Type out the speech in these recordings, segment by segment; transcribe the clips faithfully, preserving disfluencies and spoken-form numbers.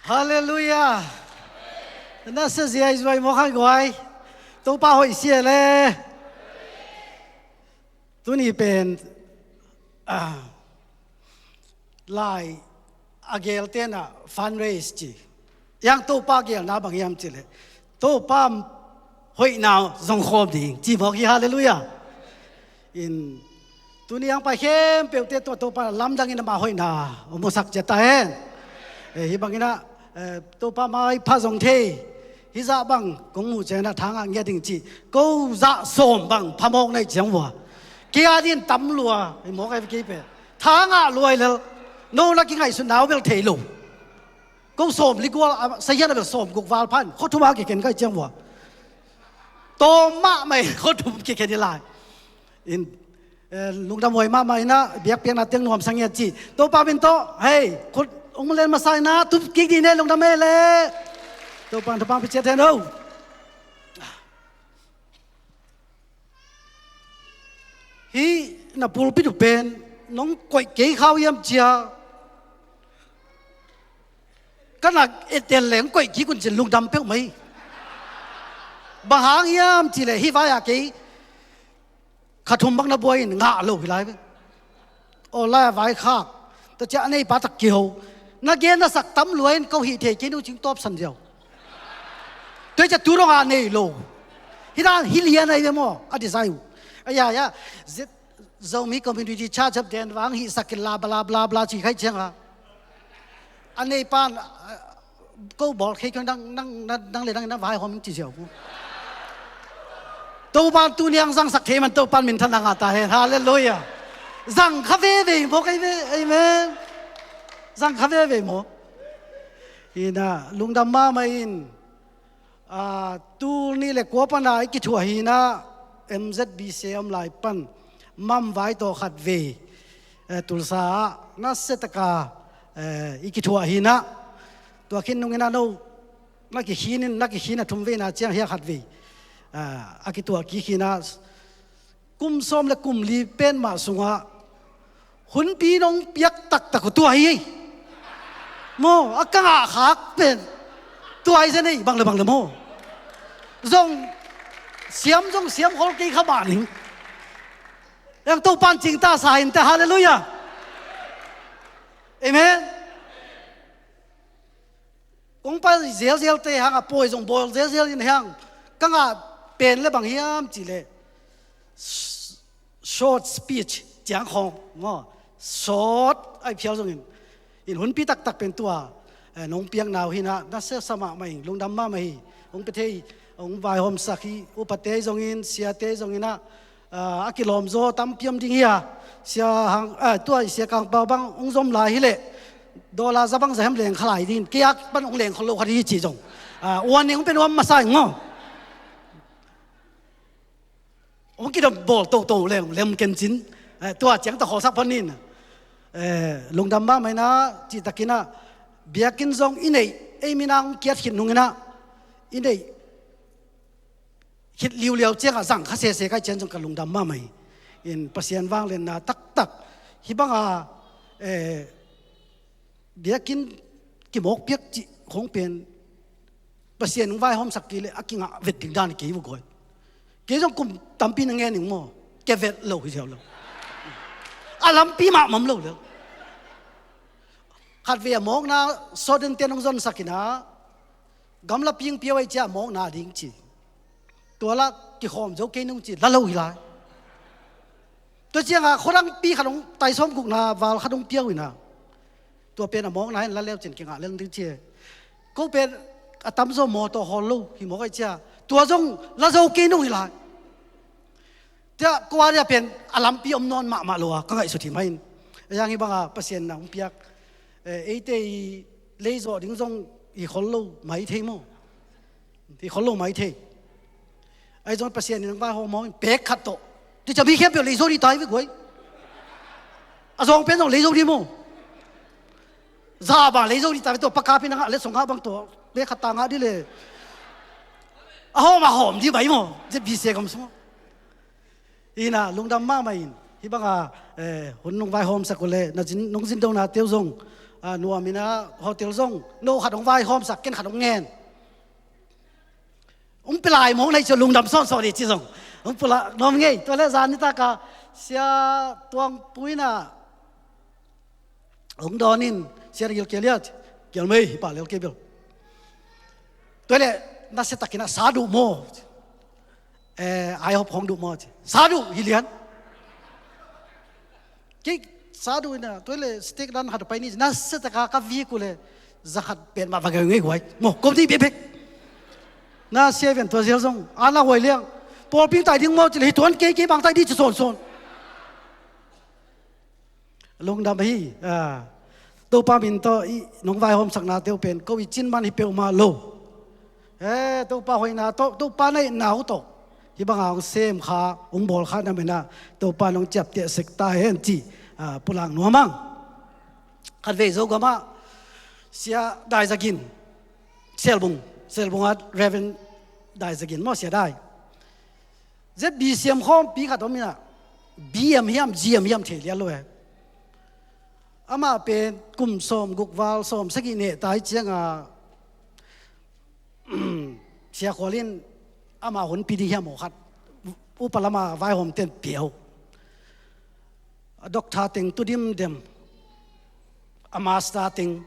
Halleluiah. Na sia zia i zuai mawk hang guai. Topa hoih sia le. Tuni pen ah, lai a gel tenah fundraise ci. Yang Topa gelna bang hiam ci le, Topa hoihna zong khawm ding ci mawk hi. Halleluiah. In tuni ang pai khempeuh te tua Topa lamdangin ama hoihna om musak cia ta hen. Eh, hi banginah eh, Topa mai pha zong thei. Hi zah bang kong muh cianginah thangah ngia ding ci. Ko zah sawm bang phamawk naih ciang vua. Kia din tam lua i mawk ai kei pe. Thangah luai lel. No na kingaihsut nau bel thei lo. Ko sawm ligual a sahian a bel sawm guk val phan khuathuma kiken kai ciang vua. Tawm mahmah in khuathum kiken i lai. In eh, lungdam huai mahmah inah biakpiakna tiang nuam sangiat ci. Topa min tawh hei khut ong len masa inah tup kik dih ne lungdam hei le. Topa thupang piciat hen o. Hi na pulpit uh pen nong koih kei khau hiam cia. Ka nak etel leng koih kik un cin lungdam peuh mai. Bang hang hiam ci le hi vai a kei kha thum bang na buai in ngah lo hi lai ve. Aw lai a vai khak ta cia a neipa tak kiho. Na gen na sak tam luai in ko hih thei kei nu cing tawp san ziau. Tua cia tu rong a nei lo. Hi dan hi lian ai ve maw a design uh. Aya ya. Zomi Community Church of Denver ang hih sakil la bla bla bla ci khai ciang a. A nei pan ko bawl khei kong dang dang dang le dang na vai hom ci ziau. Topan tu niang zang sak thei man Topan min than a ngah ta hen. Halleluiah. Zang kha veve maw kai ve. Amen. Zang kha veve maw. Hina lungdam mahmah in. Tul nih le kua pana i kithuah hinah M Z B C om lai pan mam vai tawh khat vei Tulsa ah nasiataka i kithuah hinah tua khin nunginah no na kikhin in na kikhin a thum veina ciang hia khat vei a kituah kik hinah kum sawm le kum li pen mah sungah hunpi nong piak taktak uh tua hi. Maw a ka ngah khak pen tua hi zen ei bang le bang le maw. Zong siam zong siam khol kei kha mah ning. Yang Topan cingta sa hin ta halleluiah. Amen. Kong pai zelzel te hang a pawi zong bawl zelzel in hang ka ngah pen le bang hiam ci le short speech ciang khawng maw short ai phial zongin in hunpi taktak pen tua nong piak nau hinah na sesa mahmah in lungdam mahmah hi. Hong pe thei hong vaihawmsak hi upate zongin siate zonginah a kilawm zaw tampi om ding hi a sia hang tua i sia kangpau bang hong zom lai hileh dollar za bang za hem leng kha lai ding kei a pan hong leng khol lo kha ding hi ci zong uan ning hong pen uam masa ing maw. Hong kidom bawl toto leng lem kencin tua ciang ta khawlsak pan in lungdam mahmah inah cihtakinah biakinn zong i neih ei minah hong kiat khit nunginah i neih khit liuliau ciangah zang kha sese kai cian zong ka lungdam mahmah hi. In Pasian vanglenna taktak hi banga biakinn kimawk piak cih khong pen Pasian hong vaihawmsak kei le a kingah vet ding dan kei uh guai. Kei zong kum tampi na ngen ning maw ke vet lo hi ziau lo. A lampi mah mam lo le khatvei a mawkna sawt den ten hong zonsak inah gamla pingpiau ai cia a mawkna ding ci. Tua lah kikhawm zo kei nung ci la lo hi lai. Tua ciangah khuadangpi khat hong taisawm gukna val khat hong piau inah tua pen a mawkna hin la leu cin kingah lel ding ci. Ko pen a tamzaw mawtaw hawl lo hi mawk ai cia tua zong la zo kei nung hi lai. Tia kua dia pen a lampi om nawn mahmah lo a ka ngaihsut hi mai in a yang hi banga Pasian na hong piak eite i leizawh ding zong hi khol lo mai thei maw. Hi khol lo mai thei. Ahi zong Pasian in ang vai hawm hawm in pek khat tawh ti ca mi khempeuh leizo dih tai ve guai. A zawng pen zong leizo dih maw. Za bang leizo dih tai ve tawh pakap in a ngah le song ngah bang tawh pek khat ta ngah dih le. A hawm a hawm dih bai maw Z B C gam sung. Ina lungdam mahmah in hi banga hun nung vai hawmsak uh le na zin nung zin dona teu zong Ah, nuam in ah, hotel zong no khat hong vaihawmsak, ken khat hong ngen. Hong pia lai mawk na hi ci, lungdam sawnsawn hi ci zong hong pulak nuam ngei. Tua leh zan nitak a Sia Tuang Pui in ah hong dawn in, Sia, na gil kei lian? Gil mei, hi pah lel kei bel. Tua leh nasia takin ah, sa duh maw? Eh, ai hop hong duh maw ci. Sa duh hi lian. Kei sa duh in ah, tua leh steak dan khat pai ni ci. Nasia taka ka vik uh leh za khat pen mah va gei ngei guai maw, kom ding bekbek. Nasia ven, tua zial zong a na huai liang. Pawlpi hong tai ding maw ci leh, hi tuan kei, kei bang tai ding ci sawnsawn. Lungdam hi. Ah, Topa min tawh i nong vaihawmsaknate uh pen ko i cin man hi peuhmah lo. Eh, Topa hoihna tawh, Topa na itna uh tawh hih banga hong sem kha, hong bawl kha na min ah Topa nong ciapteh sek ta hen ci, ah, pulak nuam ing. Khatvei Zogam ah Sia Dai Za Gin, Selbung, Selbung ah Reverend Dai Za Gin maw, Sia Dai. Z B C M khawmpi khat om in ah, B M hiam, G M hiam thei lian lo e. Amah pen kum sawmguk val, sawmsagih neh ta ahih ciangin, Sia Khual in amah hunpi ding hiam aw khat upa lam a vaihawmte'n pia uh. A doctor teng tu dimdem, a master teng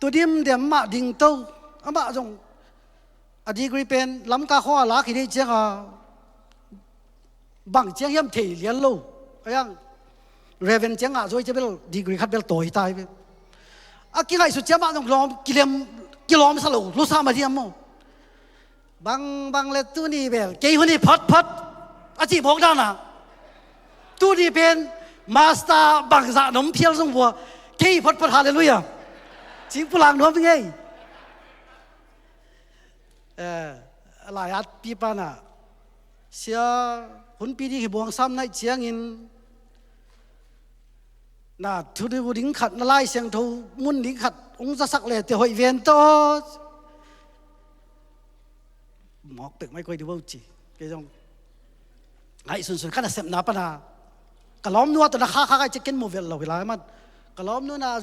tu dimdem, amah ding to, amah zong a degree pen Lamka khua lak hi ding ciangin, bang ciang hiam thei lian lo. Ayang, Reverend ciang ngah zaw hi cia bel, degree khat bel tawi ta hi bel. A kingaihsut ciang amah zong lawm, kilem, kilawm sa lo, lo sa mah diam maw. Bangbang leh tuni bel kei hun hi photphot a cih bawk dan a, tuni pen master bangzah na om phial zong vua, kei hi photphot, halleluiah. Cih pulak nuam ing ei. Eh, a lai-atpipa in ah, Sia, hunpi ding hi buang sam na hih ciangin, na thu ding khat, na Lai Siangtho mun ding khat hong zasak leh teh hoih ven tawh. Mawk pek mai koi ding vo ci. Kei zong ngaihsunsun, ka nasepna pan a, ka lawmnu a tawh na khakkhak ahih ciang ken mu vet lo hi lai man. Ka lawmnu in ah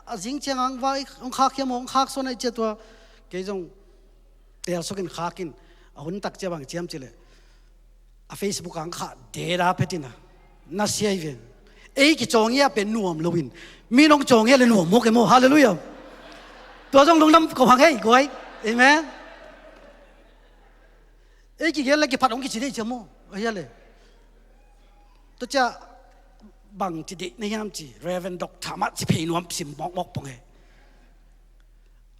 a zing ciang hong vai, hong khakkhia maw, hong khaksawn ahih ciang tua, kei zong teel suk in khak in, a hun tak ciang bang ci hiam cih leh, a Facebook ah hong khah deda phet in ah, na sia hi ven. Ei kicaw ngiat pen nuam lo in, mi in hong caw ngiat leh nuam mawk e maw. Halleluiah. Tua zong lungdam ko hang ei guai. Amen. Ei kigen leh kiphat hong kici ding hi cia maw. Ahia leh, tua ciang bang ci ding na hiam ci, Reverend Doctor mah ci phei nuam, sim mawkmawk pong e.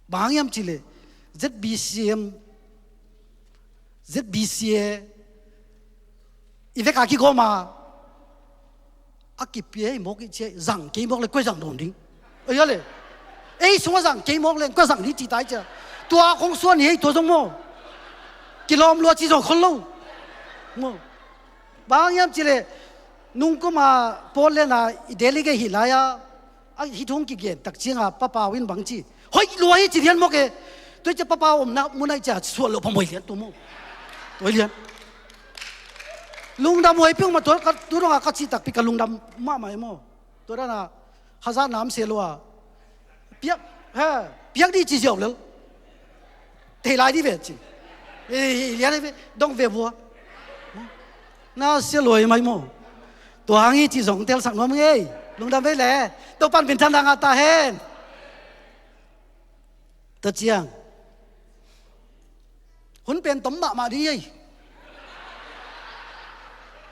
Bang hiam cih leh, Z B C M, Z B C A i vek a kigawm a, a kipia hi mawk hi cia, zang kei mawk leh koi zang dawn ding. Ahia leh, ei sungah zang kei mawk leh koi zang ding ci ta hi cia. Tua khong suan hi ei, tua zong maw. Kilawm lua ci zaw khol lo. Maw. Bang hiam cih leh, nungkum a Portland a i delegate hi lai a, a hih thu hong kigen tak ciang a Pa Pau in bang ci, hoih lua hi ci lian mawk e. Tua hi cia Pa Pau omna mun ah hi cia suah loh phamawh lian tua maw. Tua hi lian. Lungdam huai pi ung mah, tua ka, tu dong a ka cih takpi ka lungdam mahmah e maw. Tua dan a hazat nam se lua. Piak, he, piak ding ci ziau lel. Thei lai ding ve ci. Eh, lian ve, dong ve vua. Na sia lua hi mai maw. Tua hang hi ci zong telsak nuam ing ei. Lungdam ve leh. Topa'n minthanna ngah ta hen. Tua ciang, hun pen tom mahmah ding hi ei.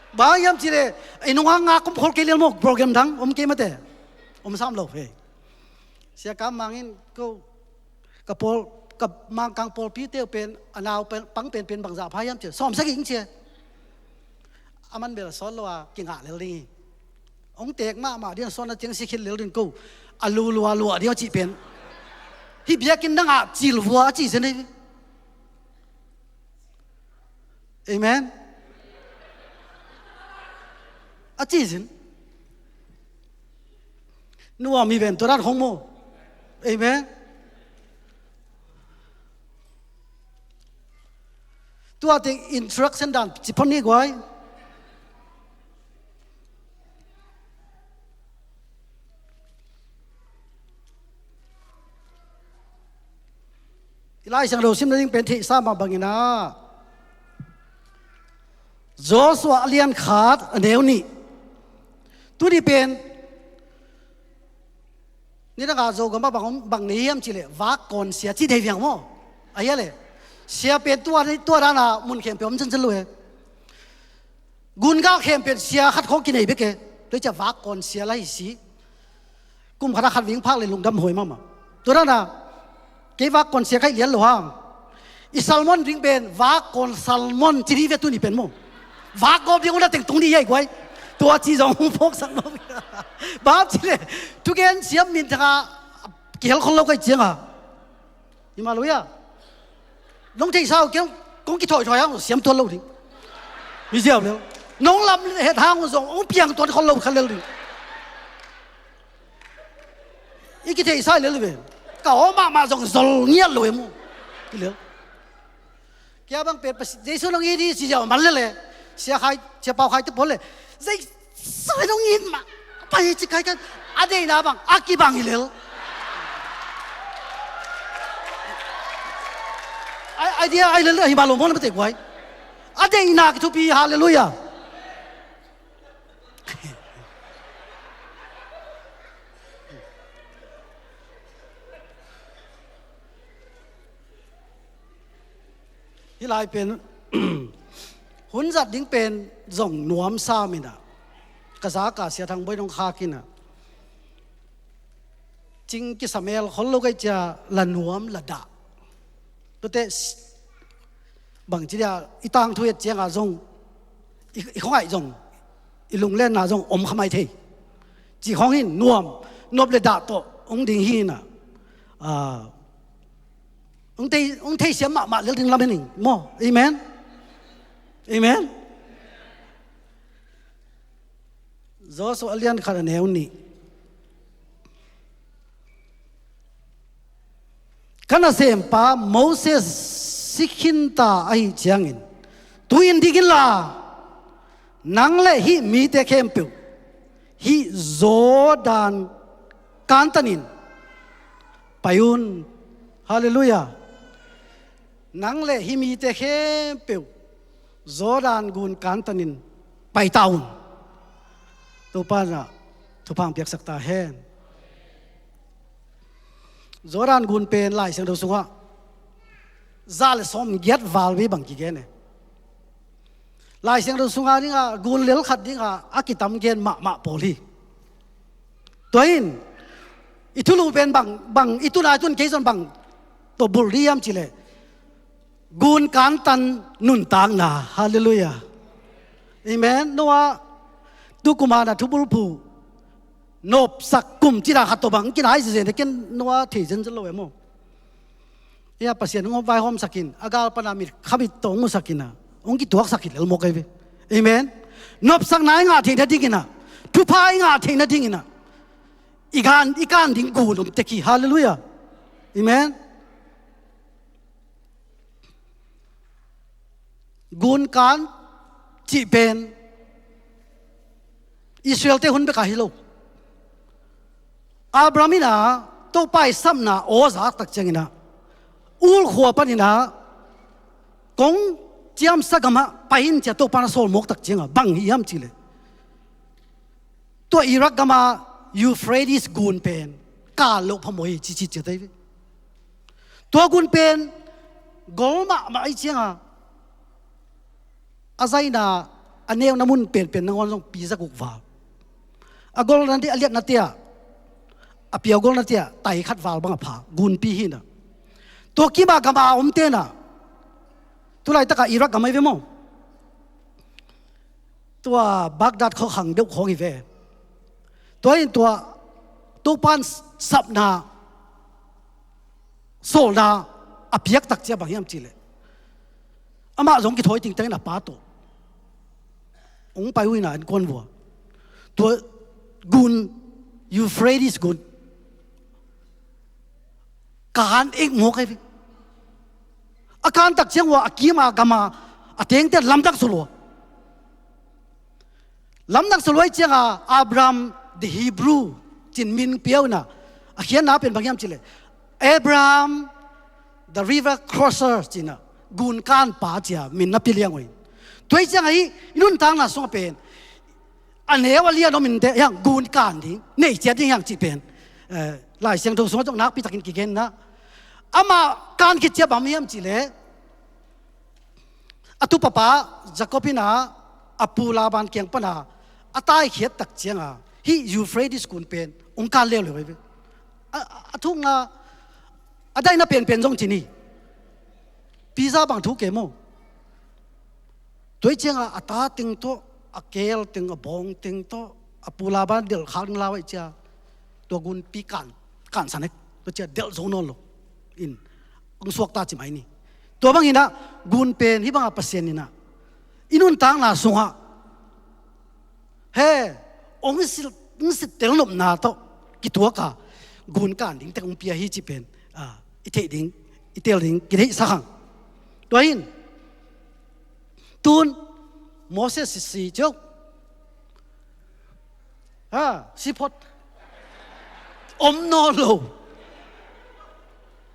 Bang hiam cih leh, i nung hang ngak om khol kei lel maw, program dang om kei mate. Om sam lo hi ei. Sia Kam Mang in ko, ka pawl, ka Mangkang pawlpite uh pen, a nau pen, pang penpen bangzah pha hiam ci, sawmsagih ing ci. A man bel sawt lo a kingah lel ding hi. Hong teek mahmah ding a, suan a ciang si khit lel ding ko. A lulua lua ding a cih pen, hih biakinn dang ah cil vua a cih zen hi. Amen. A cih zen. Nuam hi ven tua dan khong maw. Amen. Tua teng introduction dan ci phot ni guai. Lai Siangtho sim nading pen theihsa mah bangin ah, Joshua a lian khat a neu nih. Tuni pen nidang a Zogam ah bang, bang nei hiam cih leh vak kawn sia cih nei viang maw? A hia leh sia pen tua, tua dan a mun khempeuh om zenzen lo e. Gungal khempeuh sia khat khawng kinei bek e. Tua ciang vak kawn sia la hi si. Kum khat a khat ving phak leh lungdam huai mahmah. Tua dan a kei vak kawn sia ka hih lian lo hang, i sermon ding pen vak kawn sermon ci ding ve tuni pen maw. Vak gawp ding uh na teng tung ding hi a, i guai. Tua ci zong hong phawksak lo. Bang hang cih leh thugen siam minthang a kihel khol lo ka hih ciang a, hi mah lo hia? Nong theihsa uh, kei kong kithawi thawi hang siam tuan lo ding. Mi ziau lel. Nong lam het hang uh zong hong piang tuan khol lo kha lel ding. I kitheihsa lel ve. Ka aw mahmah zong zol ngiat lo e maw. Hi lel. Kei a bang pen Pasi-, Jesu nong it hi ci ziau man lel e. Sia Khai, Sia Pau Khai te pawl leh, Jesu nong it mah, pai ci kai kan. A deihna bang a kibang hi lel. Ai, ai dia, ai lel hi mah lo maw, na mate guai. A deihna kithupi, halleluiah. Hih lai pen hun zat ding pen zong nuam sam in ah, ka zak a Sia Thang Bawi nong khak in ah, cing kisa mel khol lo ka hih ciang la nuam la dah. Tuate bangci dia i tangthu et ciang a zong, i, i khuangaih zong, i lunglenna zong om kha mai thei. Cih khawng hi in, nuam, nop le dah tawh hong ding hi in ah, ah, hong thei, hong theisiam mahmah lel ding lam hi ning maw. Amen. Amen. Joshua a lian khat a neu nih. Ka nasempa Moses si khinta ahih ciangin, tu-in dik inla, nang le hih mite khempeuh hih Jordan kantanin pai un. Halleluiah. Nang le hih mite khempeuh Jordan gun kantanin pai ta un. Topa in ah thupha hong piaksak ta hen. Jordan gun pen Lai Siangtho sungah za le sawmgiat val vei bang kigen e. Lai Siangtho sungah dingah gun lel khat dingah a kitam gen mahmah pawl hi. Tua hi in, i thulu pen bang, bang, i tun a, i tun kei zong bang tawh bulh ding hiam cih leh, gun kantan nuntakna. Halleluiah. Amen. Noah, tu kum a na thubulphuh nopsak kum cih dan khat tawh bang kinai zenzen e, ken Noah thei zenzen lo e maw. Hia, Pasian hong vaihawmsak in, a gal pan a mit khabit tawh hong musak in ah, hong kituaksak hi lel mawk ahi ve. Amen. Nopsakna i ngah theih nading in ah, thupha i ngah theih nading in ah, i kan, i kan ding gun om tek hi. Halleluiah. Amen. Gun kan cih pen Israel-te hun bek a hi lo. Abraham in ah Topa i sapna aw zak tak ciangin ah, Ur khua panin ah kong ciamsa gamah pai in ci-a Topa in a sawl mawk tak ciangah bang hi hiam cih leh, tua Iraq gama Euphrates gun pen kal loh phamawh hi ci, ci, ci, ci, ci. Tua gun pen gol mahmah ahih ciangah, a zaina, a neuna mun penpen nangawn zong pi zaguk val. A golna te, a liatna te ah, a piau golna te ah tai khat val bang a pha, gunpi hi in ah. Tua kim a gam a omte in ah, tulaitak a Iraq gam ahi ve maw. Tua Baghdad khua khang deuh khawng hi ve. Tua in tua Topa'n sapna, sawlna a piak tak ciang bang hiam cih leh, amah zong kithawi tingtang in a pa tawh hong pai uh hi in ah, innkuan vua. Tua gun, Euphrates gun kan ek mawk ahi ve. A kan tak ciang uh a, a kim a gam a, a tengte lamdang suk lua. Lamdang suk lua ahih ciangah Abram the Hebrew ci-in min pia uh in ah, a khiatna pen bang hiam cih leh, Abraham The river crosser ci-in ah, gun kanpa ci-a min na pia liang uh hi. Tua hi ciangah hih i nuntakna sungah pen a neu a lian om in teh hiang gun kan ding, neih ciat ding hiang cih pen, eh, Lai Siangtho sungah zong nakpi takin kigen in ah, amah kan khit ciang bang hiam cih leh, a tupapa Jacob in ah a pu Laban kiang pan a a taikhiat tak ciangah hih Euphrates gun pen hong kan leuleu hi ve. A, a, a thukna a daina penpen zong ci ni. Pizza bang thu kei maw? Tua hi ciangah a ta teng tawh, a keel teng, a bawng teng tawh, a pu Laban delh khak ding lau ahih ciang tua gunpi kan, kansan hek, tua ciang delh zo nawn lo in hong suakta ci mai ni. Tua bangin ah gun pen hih bangah Pasian in ah i nuntakna sungah he hong sit, hong sit tel nopna tawh kituak a gun kan ding tek hong pia hi cih pen, ah, i theih ding, i tel ding kitheihsak hang. Tua hi in tun Moses si, si ciau. Ha, si phot. Om nawn lo.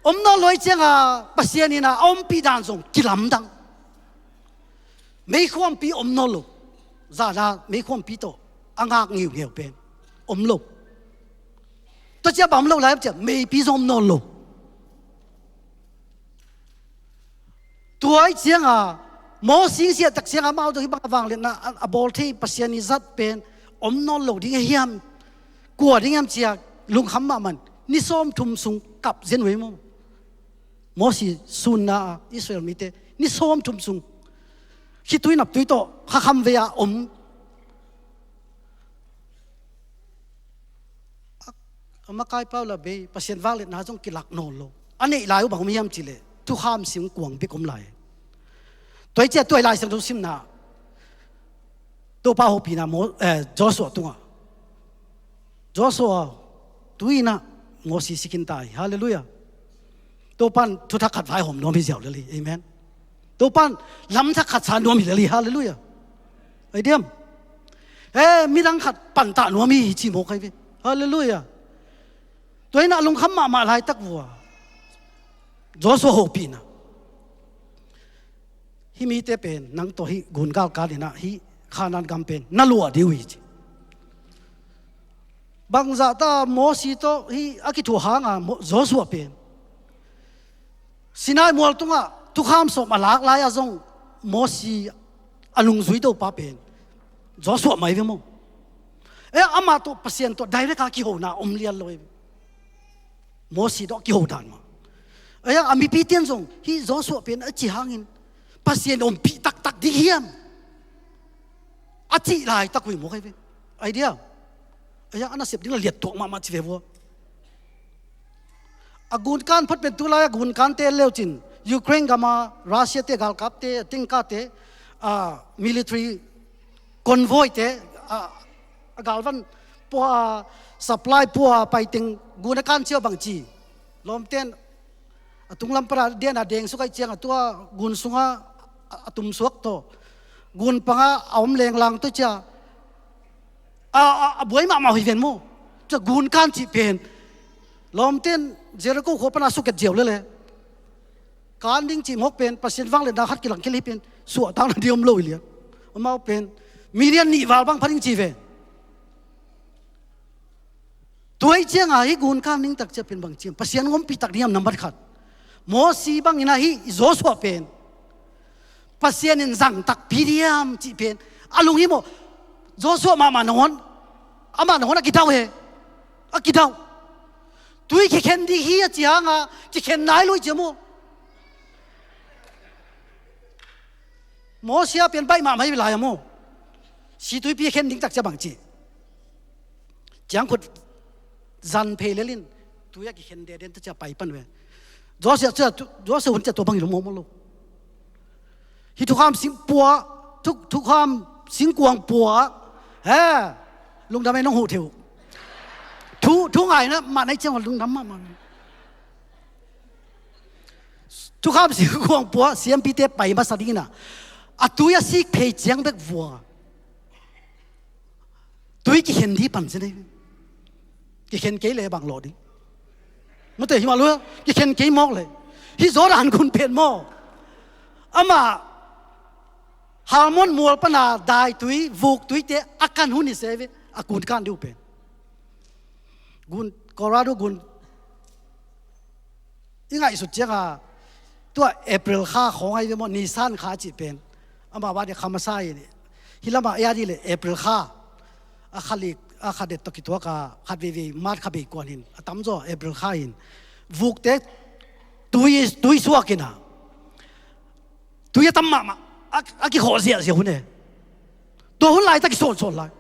Om nawn lo ahih ciangah Pasian in ah a ompih dan zong kilamdang. Meikhuampi om nawn lo. Zan a meikhuampi tawh a ngak ngiungeu pen om lo. Tua ciang bang om lo lai hiam cih leh meipi zong om nawn lo. Tua ahih ciangah Moses siah tak ciangah amau zong hih bang a vangliatna a, a bawl thei, Pasian i zat pen om nawn lo ding a hiam, kua ding hiam ci-a lungkham mahmah in ni sawmthum sung kap zen uh hi maw? Moses sunna a Israel mite ni sawmthum sung khitui naptui tawh kha khamvei a om. A, a makai pau la bei, Pasian vangliatna zong kilak nawn lo. A neih lai uh bang om hiam cih leh thukham singkuang bek om lai. Tua hi ciang tua i Lai Siangtho simna, Topa hopihna Mo-, eh, Joshua tungah, Joshua, tu-in ah Moses si khin ta hi. Halleluiah. Topa'n thuthak khat vaihawm nuam hi ziau lel hi. Amen. Topa'n lamthak khat sa nuam hi lel hi. Halleluiah. Ai diam. Eh, midang khat pantah nuam hi ci mawk hi ve. Halleluiah. Tua hi in ah lungkham mahmah laitak vua Joshua hopihna, hih mite pen nang tawh hih gun galkal in ah hih Kanaan gam pen na luah ding uh hi ci. Bangzah ta Moses tawh hih a kithuah hangah Mo-, Joshua pen Sinai mual tungah thukham sawm a lak lai-ah zong Moses a nungzui Topa pen Joshua mah hi ve maw? Eh, amah tawh Pasian tawh direct a kihona om lian lo hi ve. Moses tawh kiho dan mah. Eh, a mipite'n zong hih Joshua pen a cih hangin Pasian ompih taktak ding hiam a cih laitak uh hi mawk hi ve. Ai diam. Ai a nasep ding la liat tuak mahmah ci ve vua. A gunkan phot pen tulai a gunkante en le uh cin Ukraine gam a Russia-te galkapte, a tengkate, a military convoy-te, a, a galvan pua, a supply pua a pai teng gun a kan ciang bang ci. Lawmte'n a tunglam pan a den a deng suk ahih ciang a tua gun sungah a, a tumsuak tawh gun pangah a om lenglang tawh ciang a, a, a buai mahmah uh hi ven maw? Tua gunkan cih pen lawmte'n Jericho khua pan a suk et ziau lel e. Kan ding cih mawk pen Pasian vangliatna khat kilangkhia hi pen suahtakna ding om lo hi liang. Amau pen million nih val bang pha ding ci ve. Tua ahih ciangah hih gunkan ding tak ciang pen bang ci hiam, Pasian ompih tak ding hiam nambat khat. Moses bangin ah hih Joshua pen Pasian in zang takpi diam cih pen a lunghimawh. Joshua mahmah nangawn, amah nangawn a kidauh hi. A kidauh. Tui kikhen ding hi a cih hangah kikhen nai lo hi ci maw? Moses a pen baih mahmah hi lai a maw? Situipi a khen ding tak ciang bang ci. Ciangkhut zan phei lel in tui a kikhen denden tawh ciang pai pan ve. Joshua ciang tu, Joshua hun ciang tua bang hi lo maw maw lo. Hih thukham sing pua, thu, thukham singkuang pua. He, lungdam e, nong huh thei uh. Thu, thu ngaina mah na hih ciang lungdam mahmah. Thukham singkuang pua, siampite pai masa dingin ah a tui a sik phei ciang bek vua tui kikhen ding pan ci nei. Kikhen kei leh bang lawh ding? Mate hi mah lua, kikhen kei mawk leh. Hih Jordan gun pen maw, amah Hermon mual pana daitui, vuktuite a kan hun hi se ve, a gunkan ding uh pen. Gun, Colorado gun i ngaihsut cianga, tua April kha khawng ahi ve maw, Nisan kha cih pen. Amah bang ding kha masa hi ni. Hih lamah ei a dih leh April kha. A kha li, a kha det tawh kituak a, khat veivei March kha bei kuan hin. A tamzaw April kha hin. Vukte tui, tui suak in a. Tui a tam mahmah. A, a kikhawh ziahziah hun e. Tua hun lai ta kisawnsawn lai.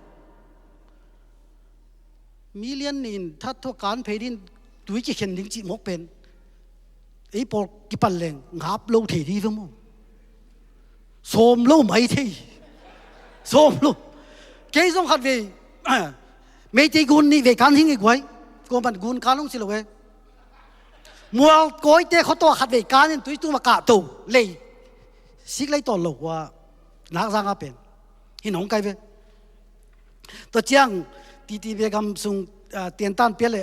Million nih in that thawh kan phei ding, tui kikhen ding cih mawk pen. Ei pawl kipan leng ngap lo thei ding ve maw. Sawm lo mai thei. Sawm lo. Kei zong khat vei, Meitei gun nih vei kan hing i guai. Kuaman gun kan hong si lo e. Mual kawite khuataw khat vei kan in tui tum a kahto lei. Sik lei tawn lo kua. Nakzang a pen. Hin hong kai ve. Tua ciang, T T V gam sung, ah, tiantan pia le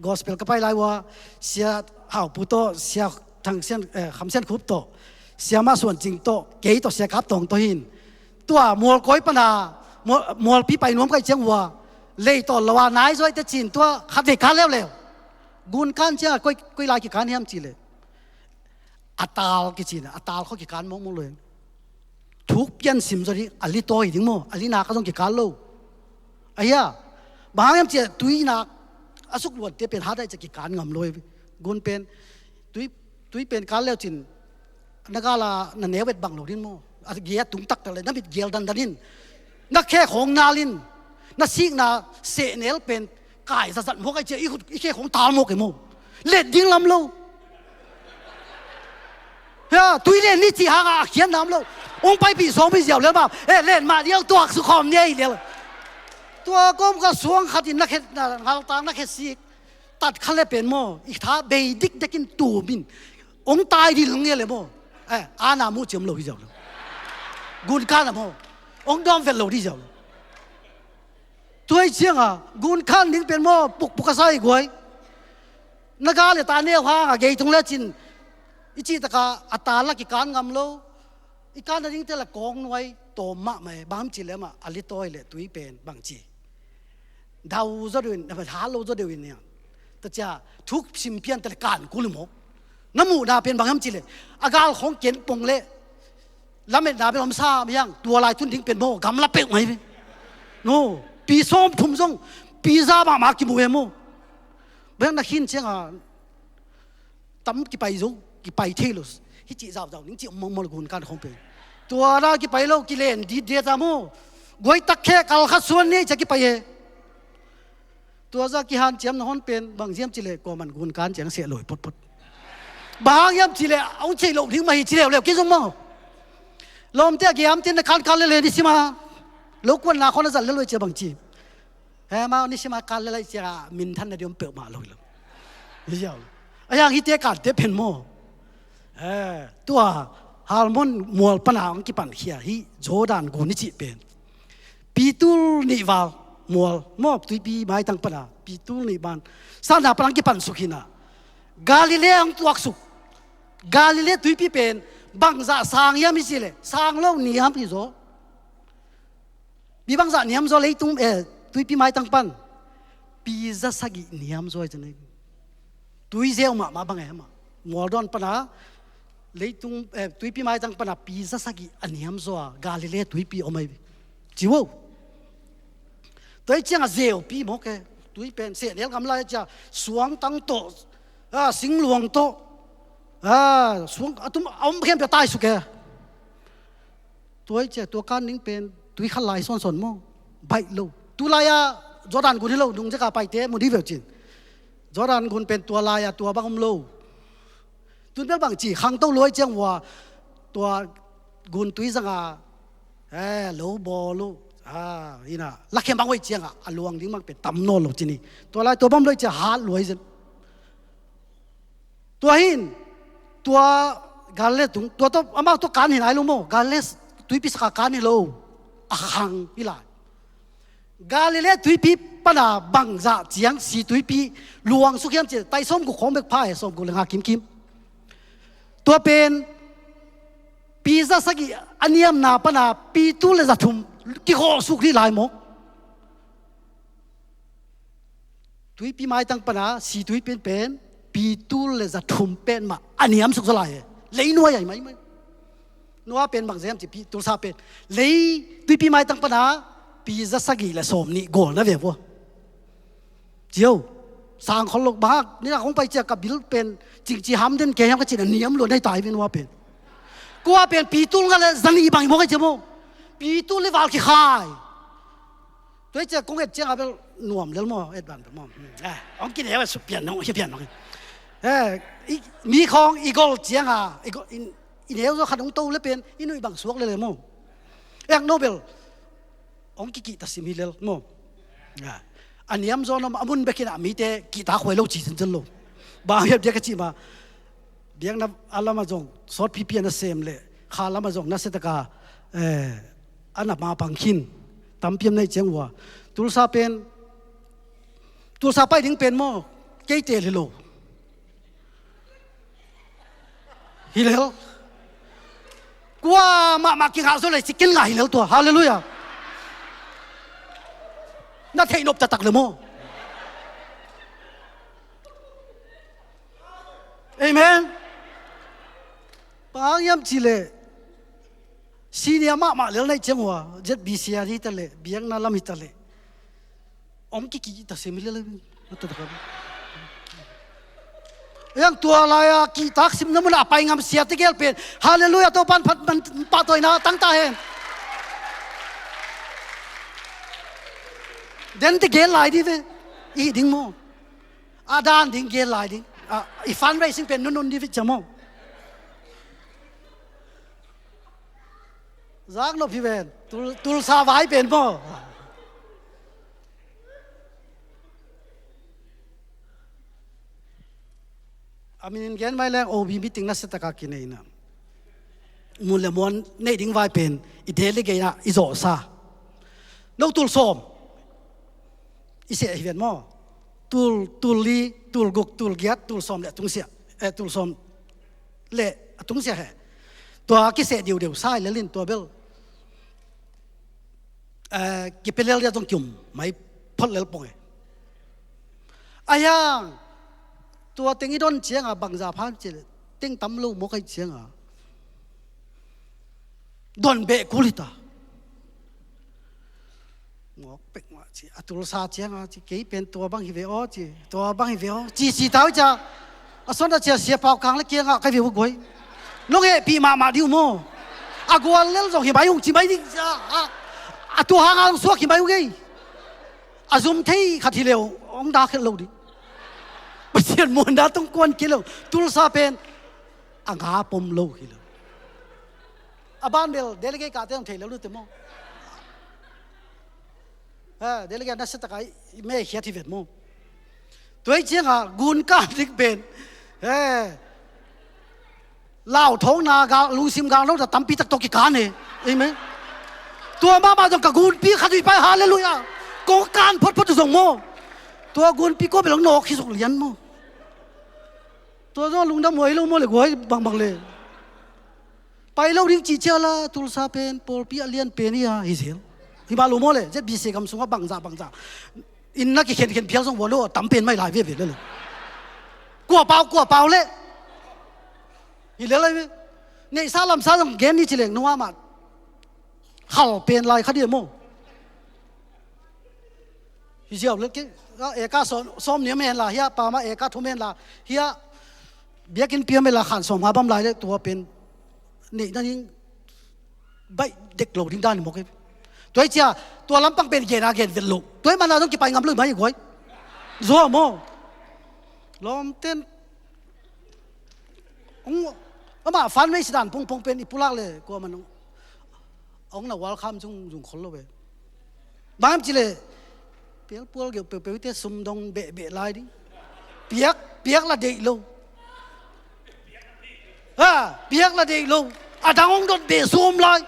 gospel ka pai lai ua, Sia Hau Pu tawh, Sia Thang Sian, eh, Kham Sian Khup tawh, Sia Ma Suan Cing tawh, kei tawh, Sia Kap Tawng tawh hin. Tua mual kawi pana, mual, mualpi pai nuam kai ciang ua, lei tawn lo a, nai zuai te cin tua, khat vei kan leuleu. Gun kan ciang a, koi, koi lai kikan hiam ci le. A tal kicin, a tal khaw kikan mawkmawk lo. Thuk pian sim zaw ding, a li tawi ding maw, a li nak a zong kikan lo. Ahi a, bang hang hiam ciah tui nak a suk luante pen hat ahih ciah kikan ngam lo. Gun pen, tui, tui pen kan leu cin, na gala na neu et bang lo ding maw. A gei a tung taktak le, na mit gel dandan in. Na khe khawng nal in, na sikna sehnel pen, kai zazat mawk ahih ciah, i khut, i khe khawng tal mawk e maw. Let ding lam lo. Hia, tui len ni cih hanga a khian nam lo. Ong paipih sawm i ziau lel mah. Eh, len mah diau tuak su khawm ni ei lel. Tua kawm ka suang khat in na khet, na ngaltang na khet sik. Tat kha le pen maw. I tha bei dikdek in tum in. Ong tai dil nge le maw. Eh, ana mu ciam lo hi ziau lo. Gun kan a maw. Ong dawm vel lo di ziau lo. Tua hi cianga, gun kan ding pen maw, pukpuk a sa i guai. Na ga le ta neu hanga, gei tung le cin. I cih taka, a ta la kikan ngam lo. I kan na ding te la kawng nuai, tawm mahmah e, bang ci le mah, a li tawi le tui pen, bang ci. Dau zaw deuh in, hat lo zaw deuh in nia. Ta cia, thuk sim pian te le kan kul i mawk. Na muhna pen bang hiam ci le, a gal khawng ken pong le. Lametna bel om sa mi hang, tua lai tun ding pen maw, gamla peuh mai ve. No, pi sawm thum zong, pi za mahmah kimu e maw. Bel na khin cianga, tam kipai zo, kipai thei lo. Hi cih zauzau, ning cih mawngmawng gun kan khawng pen. Tua na kipai lo, kilen dit det a maw. Guai tak khe, kal khat suan ni, cia kipai e. Tua za kihanciam na hon pen, bang ziam ci le, kuaman gun kan ciang seh loi potpot. Bang hang hiam ci le, a ung cei lo ding mah hi ci leuleu, kei zong maw. Lawmte a giam tin na kan kan lele ni sima. Lo kuan na khon a zat le loi cia bang ci. He, mau ni sima kan lele cia min than na diom peuh mah lo hi lo. Hi ziau. A hiang hite kante pen maw. Eh, tua Hermon mual pana ang kipan khia hi Jordan gun i cih pen. Pi tul nih val mual maw, tuipi maitang pana, pi tul nih ban. Sana pana ang kipan suk hina. Galilee ang tuak suk. Galilee tuipi pen, bangzah sang hiam hi ci le, sang lo niam hi zaw. Pi bangzah niam zaw leitung, eh, tuipi maitang pan. Pi za sagih niam zaw hi ci ne. Tui zeu mahmah bang e mah. Mual dawn pana, leitung, eh, tuipi maitang pana pi za sagih a niam zaw a, Galilee tuipi om ai. Ci vo. Tua hi ciang a zeu pi mawk e. Tui pen, sehnel ngam lai cia, suang tang tawh, ah, singluang tawh, ah, suang, a tum, a om khempeuh a tai suk e. Tua hi cia, tua kan ning pen, tui khat lai sawnsawn maw? Baih lo. Tu lai-a, Jordan gun hi lo, nung zeka paite, mu di veu cin. Jordan gun pen tua lai-a, tua bang om lo. Tun bel bang ci, khangto luai ciang ua, tua gun tui zanga, eh, lo bawl lo. Ah, ina, lakhem bang oi cianga, a luang ding bang pen, tam nawn lo cini. Tua lai, tua bang luai cia, hat luai zen. Tua hin, tua Galilee tung, tua tawh, amau tua kan hi nai lo maw, Galilee tuipi saka kan hi lo, a khang hi lai. Galilee tuipi pana bangzah ciang si tuipi luang suk hiam ci, tai sawmguk khawng bek pha e, sawmguk le nga kimkim. Tua pen pi za sagih a niamna pana pi tul le za thum kikhawhsuk dih lai maw? Tuipi maitang pana si tuipi pen pi tul le za thum pen mah a niamsuk zaw lai e. Lei nuai ai maimai. Nua pen bang zem ci pi Tulsa pen lei tuipi maitang pana pi za sagih le sawm nih gawl na ve vua. Cio, sang khol lo bang hak ni na kong pai cia ka bil pen cingci ham den ke hiam ka cin a niam lo nei tai ve nua pen. Kua pen pi tul nga le za nih bang i maw kai cia maw? Pi tul le val kikhai. Tua i cia kong et ciang a bel nuam lel maw, et ban bel maw. Hmm, eh, ong kineu a su pian nong, hi pian nong. Eh, i, mi khong i gol ciang a, i gol, in, i neu zo khat ong to le pen, i nui bang suak le le maw. Ek no bel, ong kikihta sim hi lel maw. Ah, a niam zaw no a mun bekin a mite kihta khuai lo ci zenzen lo. Bang hiat biak a ci ma, biakna a lama zong sawt pipi a na sem le kha lama zong na setaka, eh, a na ma pang khin tampiam nei ciang ua. Tulsa pen, Tulsa pai ding pen maw, kei tel hi lo. Hi lel. Kua mahmah kingah zo le cikin ngah hi lel tua. Halleluiah. Na theih nop taktak le maw? Amen. Pangang yam ci le senior mahmah lel naih ciang ua Z B C a hi ta le biakna lam hi ta le. Om kiki ta semi lel. Yang tua lai a kitak sim na mun a pai ngam sia te gel pen. Halleluiah, Topan phat man pahtawina tang ta hen. Den te gel lai di ve. I ding maw. A dan ding gel lai ding. A, i fundraising pen nunun di vit cia maw. Zak nop hi ven. Tul, Tulsa vai pen maw. A minin gen mai leng O B meeting na setaka kinei na. Mun le muan nei ding vai pen i delegate na i zawhsa. No tul sawm. I seh hi ven maw. Tul, tul li, tul guk, tul giat, tul sawm le a tungsiah. Eh, tul sawm le a tungsiah he. Tua kiseh diudeu sai lelin tua bel. Eh, kipia lel dia zong kium mai phot lel pong e. A hiang tua teng i don cianga bangza phan ci le teng tam lo mawk ai cianga. Don beh kul hita. Ngawk pek mah ci a Tulsa cianga ci kei pen tua bang hi ve aw ci tua bang hi ve aw ci ci tau cia. A son a cia sia pau kang le kianga kai ve uh guai. Nong hehpih mahmah dih uh maw. A gual lel zong hi mai ung ci mai ding a, a, a tua hanga zong suak hi mai ung ei. A zum thei khat hi leu hong dak khelh lo ding. Pasian muanna tong kuan kei lo. Tulsa pen a nga pom lo hi lo. A ban bel delegate kate hong thei lo lute maw. Ha, delegate na setaka i me khiat hi vet maw. Tua i cianga gun kan dik pen. He. Lau thawngna ga lungsim ga lo da tampi tak tawh kikan he. Amen. Tua mahmah zong ka gunpi khat ui pai halleluiah. Kong kan photphot zong maw. Tua gunpi kua bel hong nawk hi zong lian maw. Tua zong lungdam huai lo maw le guai bangbang le. Pai lo ding cih ciah la Tulsa pen pawlpi a lian pen hi a hi zel. Hi mah lo maw le Z B C gam sungah bangzah bangzah. Inn na kikhenkhen phial zong vua lo a tam pen mai lai veve le lo. Kua pau kua pau le. Hi le lai ve. Neihsa lamsa zong gen ni ci leng nungah mah. Khal pen lai kha dia maw. Hi ziau le ke. Eka sawm, sawm nih om hen la hia pama eka thum hen la hia. Biakinn piam hen la khan sawm nga bam lai le tua pen. Neih na ding baih dek lo ding dan hi mawk hi. Tua hi cia tua lampang pen gen a gen vet lo. Tua hi mana zong kipai ngam lo hi mai hi guai. Zua maw. Lawmten. Ong, amah fan mei sidan pongpong pen i pulak le kua man ong. Ong na welcome zung zung khol lo ve. Bang ci le. Pial pual geu peu peu te sum dong beh beh lai ding. Piak, piak la deih lo. Ha, piak la deih lo. A dang ong dot beh sum lai.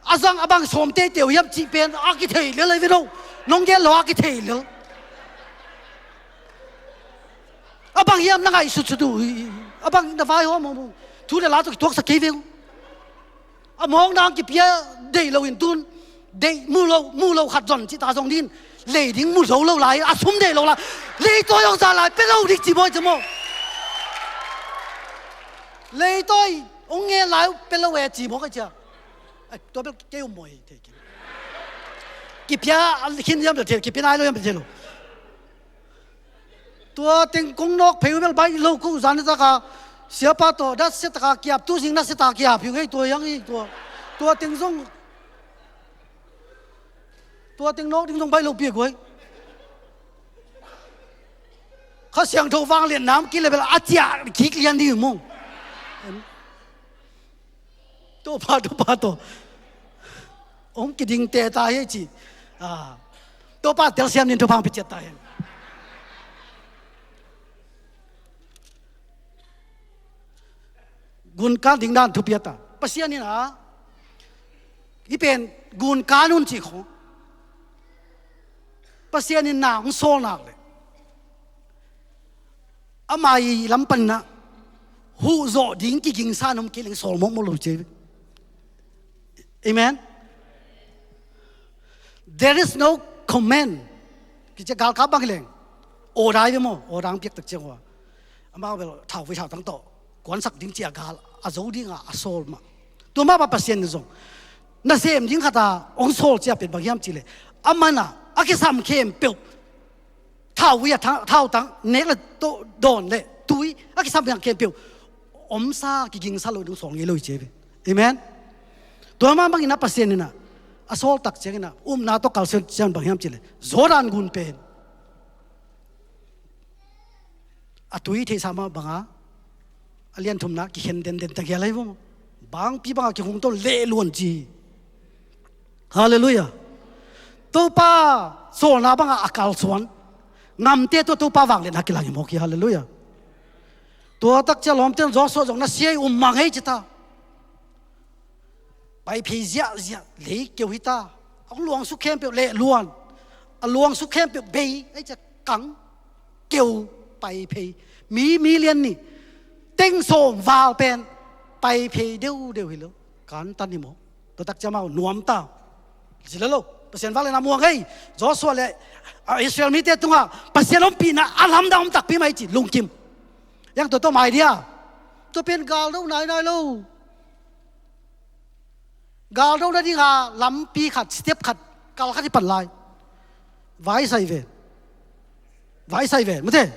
A zang a bang sawm teitei uh hiam cih pen a kithei lel ahi ve lo. Nong gen lo a kithei lel. A bang hiam na ngaihsutsut uh hi. A bang na vaihawm mawk mawk. Thu le la tawh kituaksak kei veng. A mawkna hong kipia deih lo in tun. Deih mu lo, mu lo khat zon cih ta zong din. Lei ding mu zo lo lai, a sum deih lo lai. Leitawi hong za lai, pia lo dik ci maw, ci maw. Leitawi hong ngen lai, pia lo e ci maw ka cia. Ai, tua bel kei um maw hi thei kei. Kipia, a khin hiam bel thei, kipia nai lo hiam bel thei lo. Tua teng kong nawk phei uh bel baih lo ko, zan taka siapa tawh, dat sia taka kiap, tu zing na sia taka kiap hi ngei tua hiang hi tua. Tua teng zong, tua teng nawk ding zong baih lo piak uh hi. Kha Siangtho vangliatna om kik le bel a ciah kik lian ding hi maw. Topa, Topa tawh hong kiding teh ta hi ci. Ah, Topa telsiam nin thupha hong pia ciat ta hi. Gunkan ding dan thupi a ta. Pasian in a, i pen gunkan un ci khawng. Pasian in na hong sawl nak leh, ama i lam pan na huh zawh ding kigingsa na om kei leng sawl mawkmawk lo ci. Amen. There is no command. Kici galkap bang hi leng, order hi ve maw, order hong piak tak ciang uh a, amau bel thauvui thautang tawh kuansak ding ci a gal a zo ding a, a sawl mah. Tua mah bang Pasian in zong nasem ding khat a hong sawl ci a pen bang hiam cih leh, a man a, a kisam khempeuh, thauvui a tha-, thautang, nek le to-, dawn le tui, a kisam khempeuh omsa, kigingsa lo ding sawl ngei lo hi ci ve. Amen. Tua mah bangin a Pasian in a, a sawl tak ciangin a, upna tawh kalsuan ciang bang hiam cih leh, Jordan gun pen a tui theihsa mah bang a, a lian thumna kikhen denden ta gial ahi vong. Bangpi bang a kihung to leh luan ci. Halleluiah. Topa sawlna bang a, a kalsuan ngamte tua Topa vangliatna kilang hi mawk hi. Halleluiah. Tua tak cia lawmte in Joshua zong na sia hi, um mang ei ci ta. Pai phei ziahziah, lei keu hi ta. A luang suk khempeuh leh luan, a luang suk khempeuh bei, ei cia kang, keu, pai phei. Mi, mi lian ni, teng sawm val pen pai phei deuhdeuh hi lo. Kantan hi maw? Tua tak cia mau nuam ta. Zila lo, Pasian vangliatna muang ei. Joshua le, ah, Israel mite tungah Pasian ompihna a lamdang om takpi mai ci lungkim. Yang tua tawh mai dia. Tua pen gal do nainai lo. Gal do nading a lampi khat, step khat, kal khat hi pan lai. Vaisai ven. Vaisai ven, mute.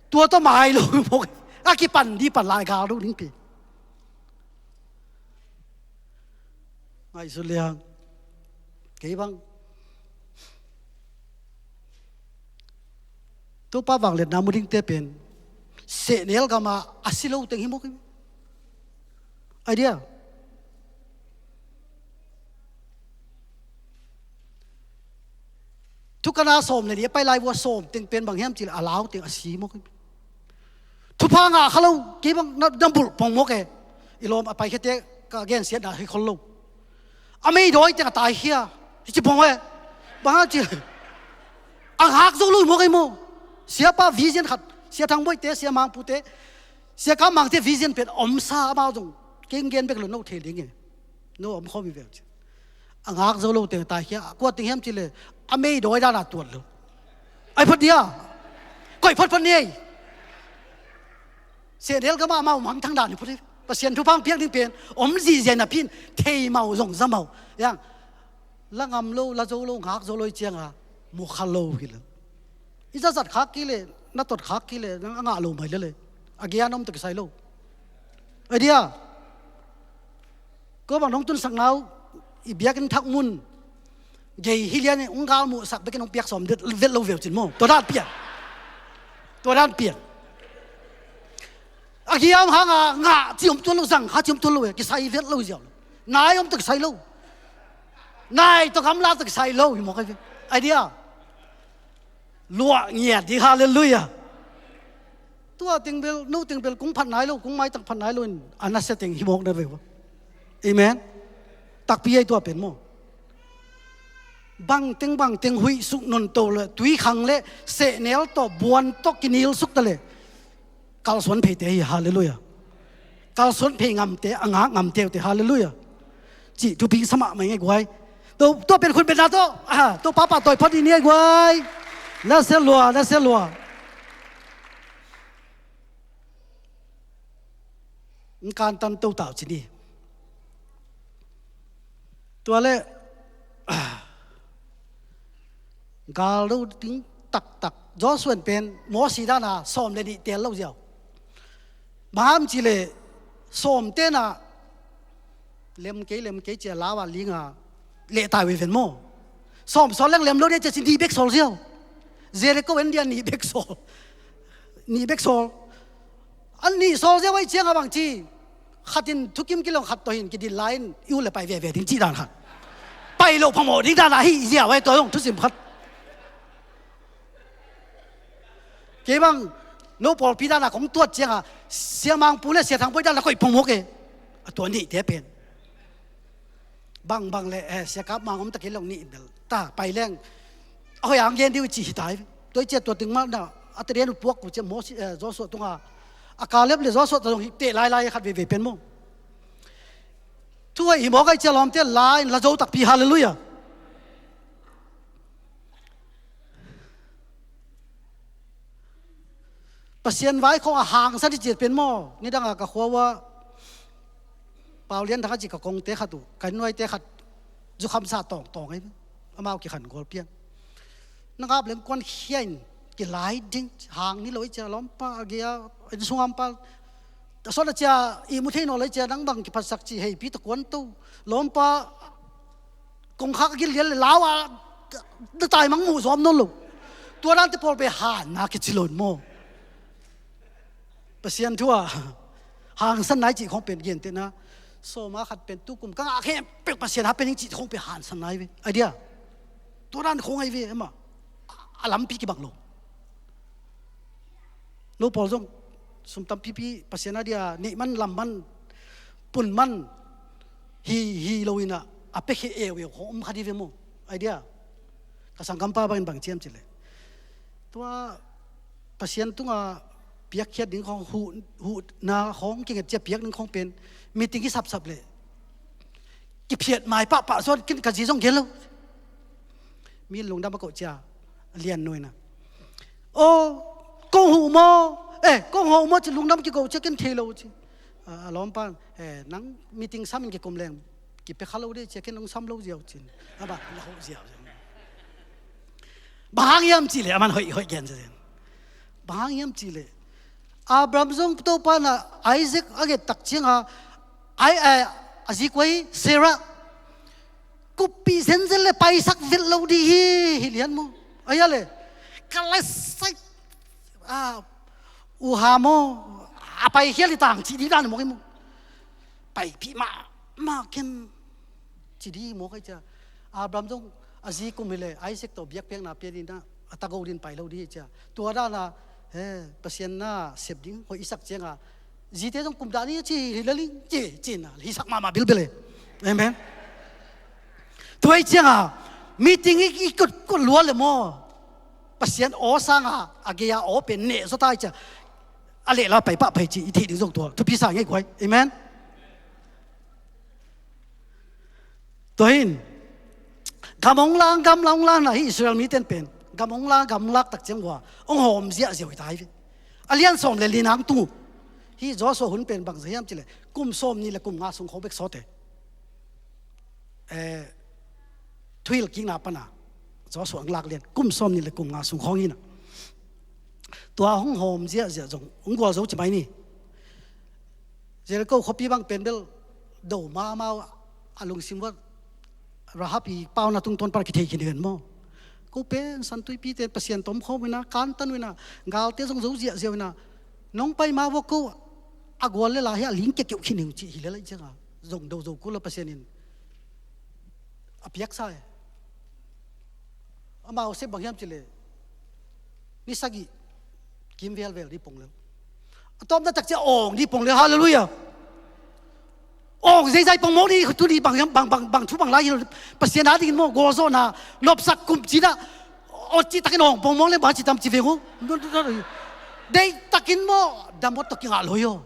Tua tawh mai lo mawk. A kipan di pan lai gal do ding pi. Ngaihsut liang. Kei bang. Topa vangliatna mu dingte pen sehnel gama a si lo teng hi mawk hi. Idea. Thukana sawm le nih a pai lai vua sawm teng pen bang hiam cih leh a lau teng a si mawk hi. Thupha ngah kha lo, kei bang na, na bulh pong mawk e. I lawm a pai khiate ka gensiatna hi khol lo. A meidawi teng a taikhia hi ci pong e. Bang hang ci, a ngak zo lo hi mawk ei maw. Siapa vision khat, Sia Thang Boihte, Sia Mangpute, Sia Kam Mangte vision pen omsa amau zong kei gen bek lo, no thei ding e. No om khawm hi ve ci. A ngak zo lo teng taikhia, kua teng hiam cih leh a meidawi dan a tuat lo. Ai phot dia. Koih photphot ni ei. Sehnel gama amau mangthang dan hi phot hi. Pasian thupha hong piak ding pen om zihziah napi in thei mau zong za mau. Yang la ngam lo, la zo lo, ngak zo lo hi cianga mu kha lo hi lo. I zazat khak kei leh, na tot khak kei leh, nang a ngah lo mai lel e. A gian om tawh kisai lo. Idea. Ko bang nong tunsak nau, i biakinn thak mun gei hi lian in hong galmuhsak bekin hong piak sawm vet lo veu cin maw. Tua dan pian. Tua dan pian. A giam hanga ngah ci om tuan lo, zang kha ci om tuan lo e, kisai vet lo ziau lo. Nai om tawh kisai lo. Nai tawh gamla tawh kisai lo hi mawk ahi ve. Idea. Luah ngiat ding, halleluiah. Tua teng bel, no teng bel kong phat nai lo, kong maitang phat nai lo in a nasia teng hi mawk na ve ua. Amen. Takpi ei tua pen maw. Bangteng bangteng huih suk nonto le, tui khang le, sehnel tawh buan tawh kinil suk ta le, Kalsuan pheite hi, halleluiah. Kalsuan phei ngamte, a ngak ngamte uh te, halleluiah. Cih thupi sa mahmah ing ei guai. Tua, tua pen khut betna tawh, ah, tua papa tawi phot ding ni ei guai. Na sia lua, na sia lua. Ng kantan to tau ci ni. Tua leh, ah, gal do ding taktak. Joshua in pen Mosi dan a sawm le nih teel lo ziau. Bang hang hiam cih leh sawm ten a lem kei, lem kei ci a lau a ling a lehtai veve maw. Sawm sawl leng lem lo ding ci a ci nih bek sawl ziau. Jericho en ding a nih bek sawl. Nih bek sawl. A nih sawl ziau ahih ciang a bang ci, khat in thukim kilawng, khat tawh hi in kidil lai in i ut leh pai veve ding cih dan khat. Pai loh phamawh ding dan a hi ziau ei, tua zong thusim khat. Kei bang no pawlpi dan a kong tuat ciang a, Sia Mang Pu le Sia Thang Bawi dan a koih phamawh e. A tua nihte pen. Bangbang leh, eh, Sia Kap Mang om ta kei leh ong nih in bel ta pai leng. A hoih a ong gen ding uh ci hi ta hi. Tua hi ci a tua teng mah na, a tadin uh puak uh ci a Mosi, eh, Joshua tungah. A Kaleb le Joshua tawh zong hi teh lailai khat veivei pen maw. Thu hoih hi mawk ei ci a lawmte la in la zo takpi, halleluiah. Pasian vai khawng a hangsan i ciat pen maw. Nidang a ka khua uah Paulian dang a ci ka kongte khat uh, ka nuaite khat zukhamsa tawngtawng ei. Amau kikhan gual pian. Na ngap leng kuan khia in kilai ding, hang ni lo ei ci a lawmpa a gei a, inn sung a om pa. A sawt a ci a ihmu thei nawn lo ei ci a, nang bang kiphatsak ci heipi ta kuan to. Lawmpa kongkhak a gil lian le lau a na taimang muh zawm nawn lo. Tua dante pawl pen hanna kici lo in maw. Pasian thu a hangsanna i cih khawng pen gentehna, sawma khat pen tukum ka ngah khempeuh Pasian a pen ing cih khawng pen hangsanna hi ve. Idea. Tua dan khawng ahi ve, amah a lampi kibang lo. No pawl zong sum tampipi Pasian a dia neih man, lam man, pun man hi, hi lo in a, a piakhia eeueu khawng om kha ding ve maw. Idea. Ka sanggampa bangin bang ci hiam cih leh, tua Pasian tungah piakkhiat ding khawng, huh, huhna khawng kinget ci a piak ding khawng pen meeting hi sapsap leh kiphiat mai pahpah zaw in, ken ka zi zong gen lo. Mi in lungdam a koh ci a, a lian nu in a, "Aw, kong huh maw? Eh, kong huh maw?" ci, lungdam kigo ci a, "Ken thei lo," ci. A, a lawmpa in, "Eh, nang meeting sam in kikum leng kipia kha lo ding," ci a, "Ken hong sam lo ziau," ci in. A bang, la huh ziau ziau. Bang hang hiam cih leh, aman hoih, hoih gen zen. Bang hang hiam cih leh, Abraham zong Topa in a Isaac a nget tak ciang a, ai, ai, a zi kua hi, Sarah, kuppih zenzen leh paisak vet lo ding hi, hi lian maw. Ahi a leh, ka lai sai, a, uh ha maw, a paikhia leh tang cih ding dan mawk hi maw. Paipih mahmah ken ci ding hi mawk ei ci a. Abraham zong a zi kum hi leh Isaac tawh biakpiakna pia ding in a, a tago ding pai lo ding hi ci a. Tua dan a, he, Pasian na sep ding hoih i sak ciang a, zite zong kum dah ni ci hi lel ing ci, ci in a, hi sak mahmah bilbel e. Amen. Tua hi ciang a, meeting i, i kut, kut lua leh maw, Pasian aw sang a, a gei a aw pen neh zaw ta hi ci a, a leh la pai pah pai ci i theih ding zong tua thupi sa ing ei guai. Amen. Tua hi in, gam hong lak, gam hong lak na hi Israel mite in pen, gam hong lak, gam lak tak ciang ua hong hawm ziahziah uh hi ta hi ve. A lian sawm le li nang tung uh. Hi Joshua hun pen bang za hiam cih leh, kum sawm nih le kum nga sung khawng bek sawt e. Eh, thuhilh kikna pan a Joshua hong lak lian, kum sawm nih le kum nga sung khawng hi in a. Tua hong hawm ziahziah zong hong gualzo ci mai ni. Jericho khuapi bang pen bel do mahmah uh, a lungsim uah Rahab i pauna tungtawn pan a kithei khin hi ven maw. Ko pen San Tuipi ten Pasian tom khawm uh hi in a, kantan uh hi in a, galte zong zo ziahziah uh hi in a, nong pai ma uah ko a gual leh la hi a ling kiakiauh khin hi ung ci hi lel a, i ciang a zong do zo kul a Pasian in a piaksa e. Amau sep bang hiam cih leh, ni sagih kim velvel ding pong lel. A tawpna tak ciang awng ding pong lel. Halleluiah. Awng zeizai pong mawk ding, tu ni bang hiam, bang, bang, bang thu bang lai hi lo. Pasian a dingin maw, gualzawhna, nopsak kum cih dah, aw cih takin awng pong mawk leh bang ci tam ci veng uh. Deihtakin maw, damot tawh kingah lo hi aw.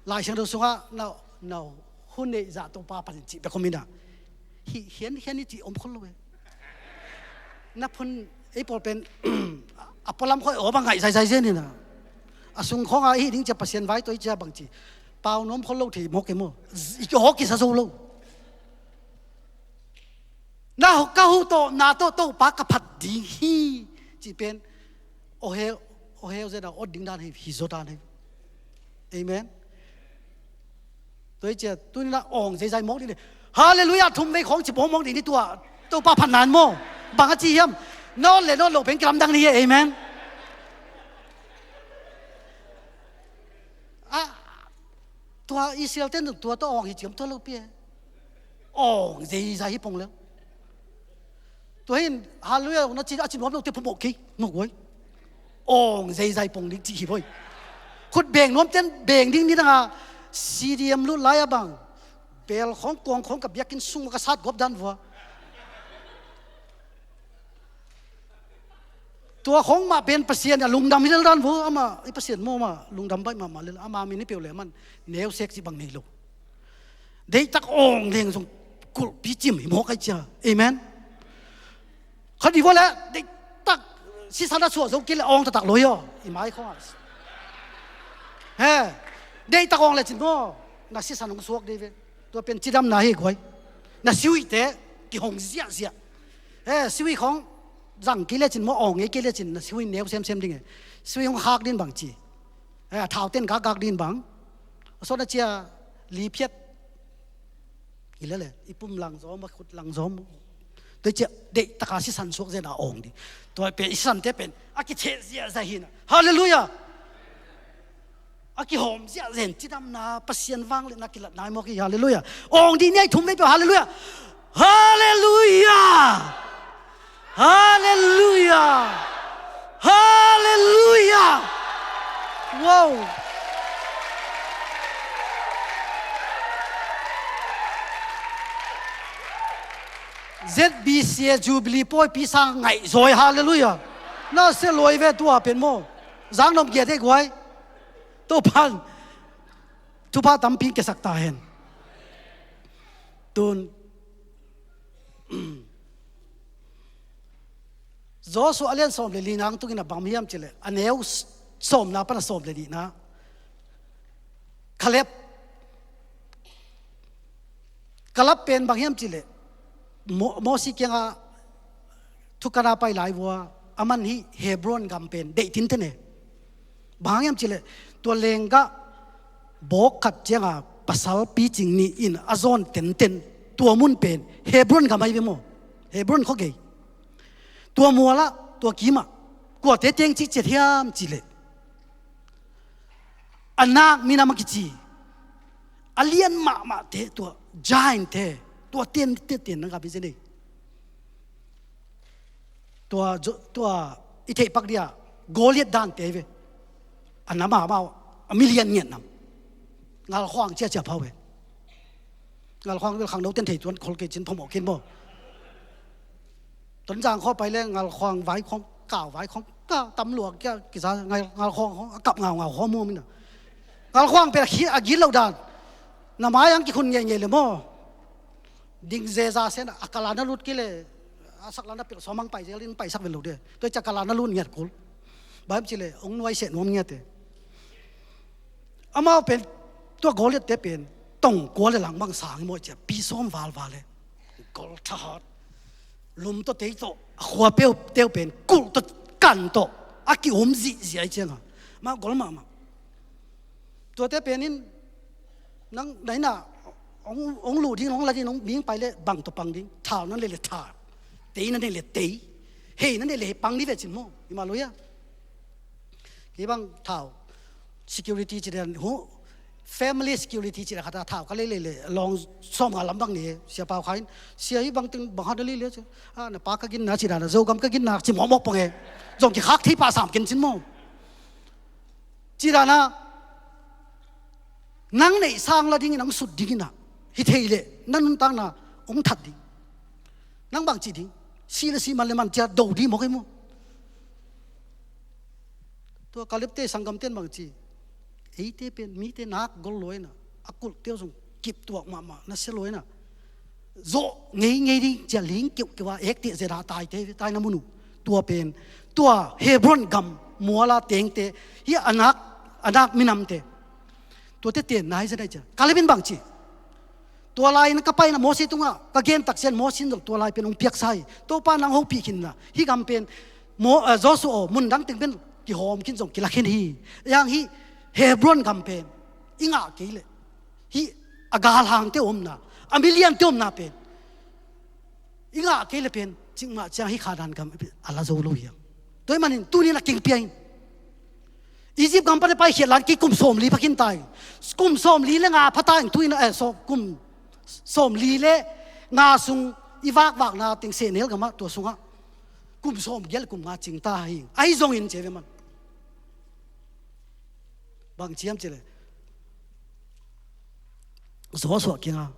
Lai Siangtho sungah na, na hun neih zah Topa panin cih bek om inah, hih hian hian i cih om khol lo e. Na phun ei pawl pen a pualam khawng aw bang ngaih zaizai zen inah, a sung khawngah i hih ding cia Pasian vai tawh i cia bangci pau nuam khol lo thei mawk e maw. I aw kisa zo lo. Na ka huh tawh na tawh Topa ka phat ding hi cih pen aw heu, aw heu zena awt ding dan hi, hi zaw dan hi. Amen. Tua hi cia tuni na awng zeizai mawk ding ni. Halleluiah, thum vei khawng ci pawh mawk ding ni tua. Topa phat nan maw. Bang a ci hiam? Nawt le nawt lo pen kilamdang ni hi. Amen. Ah, tua Israel ten tua tawh awng hi ciam tua lo pia. Awng zeizai hi pong leu. Tua hin halleluiah na ci a ci nuam lo te pumawh kei mawk guai. Awng zeizai pong ding cih hi boi. Khut beng nuam ten beng ding ni danga C D M lut lai a bang bel khawng kuang khawng ka biakinn sung ka sat gop dan vua. Tua khawng mah pen Pasian a lungdam hi lel dan vua, ama i Pasian maw, ama lungdam baih mahmah lel, ama min i peuh le man neu sek cih bang nei lo. Deihtak awng leng zong kulhpi cim hi mawk ai cia. Amen. Khat i vua le deihtak sisan a suah zo kei le awng taktak lo hi aw. I mai khawngah he deihtak awng le cin maw, na sisan hong suak dei ve. Tua pen cidamna hi guai. Na siuihte kihong ziahziah. He siuih khawng zang kei le cin maw, awng ngei kei le cin na siuih neu semsem ding e. Siuih hong hak din bang ci. He a thau ten gakgak din bang. A sawt na cia li phiat. I lele i pum lang zawm a khut lang zawm. Tua cia deihtaka sisan suak zen a awng ding. Tua pen i sante pen a kitheh ziahziah hi na. Halleluiah. A kihawm ziah zen cidamna Pasian vangliatna kilatna i mawk hi. Halleluiah. Awng dih ni a i thum vei peuh. Halleluiah. Halleluiah. Halleluiah. Halleluiah. Wow. Z B C A Jubilee pawipi sang ngaihzawi. Halleluiah. Na sia luai ve tua pen maw. Zang nop giat e guai. Topan thupha tampi kiasak ta hen. Tun Joshua a lian sawm le li nang tungin a bang hiam cileh a neu sawmna pan a sawm le nihna. Kaleb. Kaleb pen bang hiam cileh Mo-, Mosi kiangah thukana pai lai vua a man hi Hebron gam pen deih tinte ne. Bang hang hiam cileh tua lenggah bawk khat cianga pasal picing nih in a zawn tenten tua mun pen Hebron gam ahi ve maw? Hebron khuagei. Tua mualah tua kimah kuate teng cih ciat hiam cileh a nak minam a kici a lian mahmahte tua giant te tua ten ten ten na gam hi zen ei. Tua, tua i theihpak dia Goliath dante hi ve. A nam a mau a milian ngiat nam. Ngalkhuang ciacia phau ve. Ngalkhuang bel khangno ten thei tuan khol kei cin phamawh kin maw? Tonzang khaw pai le Ngalkhuang vai khawng kau vai khawng ka tam luak kia kisa Ngal-, Ngalkhuang khawng a kap ngaungau khaw muam ina. Ngalkhuang pen a git lo dan. Na mai ang kikhun ngeingei le maw? Ding zeza sen a kala na lut kei le a sak la na pilh sawmang pai zel in paisak vel lo de. Tua cia kala na lut ngiat kul. Baim ci le ong nuai seh nuam ngiate. Amau pen tua Goliath te pen tong kua le lang bang sang i maw cia pi sawm valval le. Gol thahat. Lum tawh tei tawh a khua peu teu pen kulh tawh kan tawh a ki-um zihziah i cianga. Mah gol mahmah. Tuate penin nang naina ong, ong luh ding ong la ding ong ming pai le bang tawh pang ding. Thau na nei le thau. Tei na nei le tei. Hei na nei le hei pang ding ve cin maw? I mah lui a. Kei bang thau security ci den hu family security ci den khata thau ka lei lei le long sawm nga lam bang ni sia pau khain sia hi bang ting bang ha da lei le ci a na pa ka gin na ci dan a Zogam ka gin na ci mawk mawk pang e. Zong ki khak thei pa sam kin cin maw? Ci dan a nang neih sang la dingin ang sut dingin a hi thei le na nuntakna ong that ding. Nang bang ci ding si le si man le man cia do ding mawk e maw? Tua Kaleb te sanggamte in bang ci, eite pen mite nak gol lua in a, a kulhte uh zong kip tuak mahmah, nasia lua in a, zawh ngeingei ding ci a ling keuhkeuh a, ekteh zia dah taite, taina mun uh. Tua pen, tua Hebron gam mual a tengte, hih Anak, Anak minamte, tuate tenna hi zia dah hi ci a. Kaleb in bang ci, tua lai-in ka pai in a, Moses tungah ka gen tak ciang Moses in zong tua lai pen hong piaksa hi. Topa nang hopih khin in a, hih gam pen Mo-, eh, Joshua aw, mun dang teng pen kihawm khin zong kila khin hi. Ahi hang hih Hebron gam pen i ngah kei leh, hih a galhangte omna, a miliante omna pen i ngah kei leh pen cikmah ciang hih Kanaan gam a la zo lo hi hang. Tua ahih manin tuni-in a kingpia in. Egypt gam pan a paikhiat lai-in kei kum sawmli pha khin ta in, kum sawmli le nga pha ta in, tu-in a, eh, sawm, kum sawmli le nga sung i vakvakna teng sehnel gamah, tua sungah kum sawmgiat le kum nga cing ta hi. Ahi zongin ci ve man. Bang ci hiam cih leh, Joshua kiangah,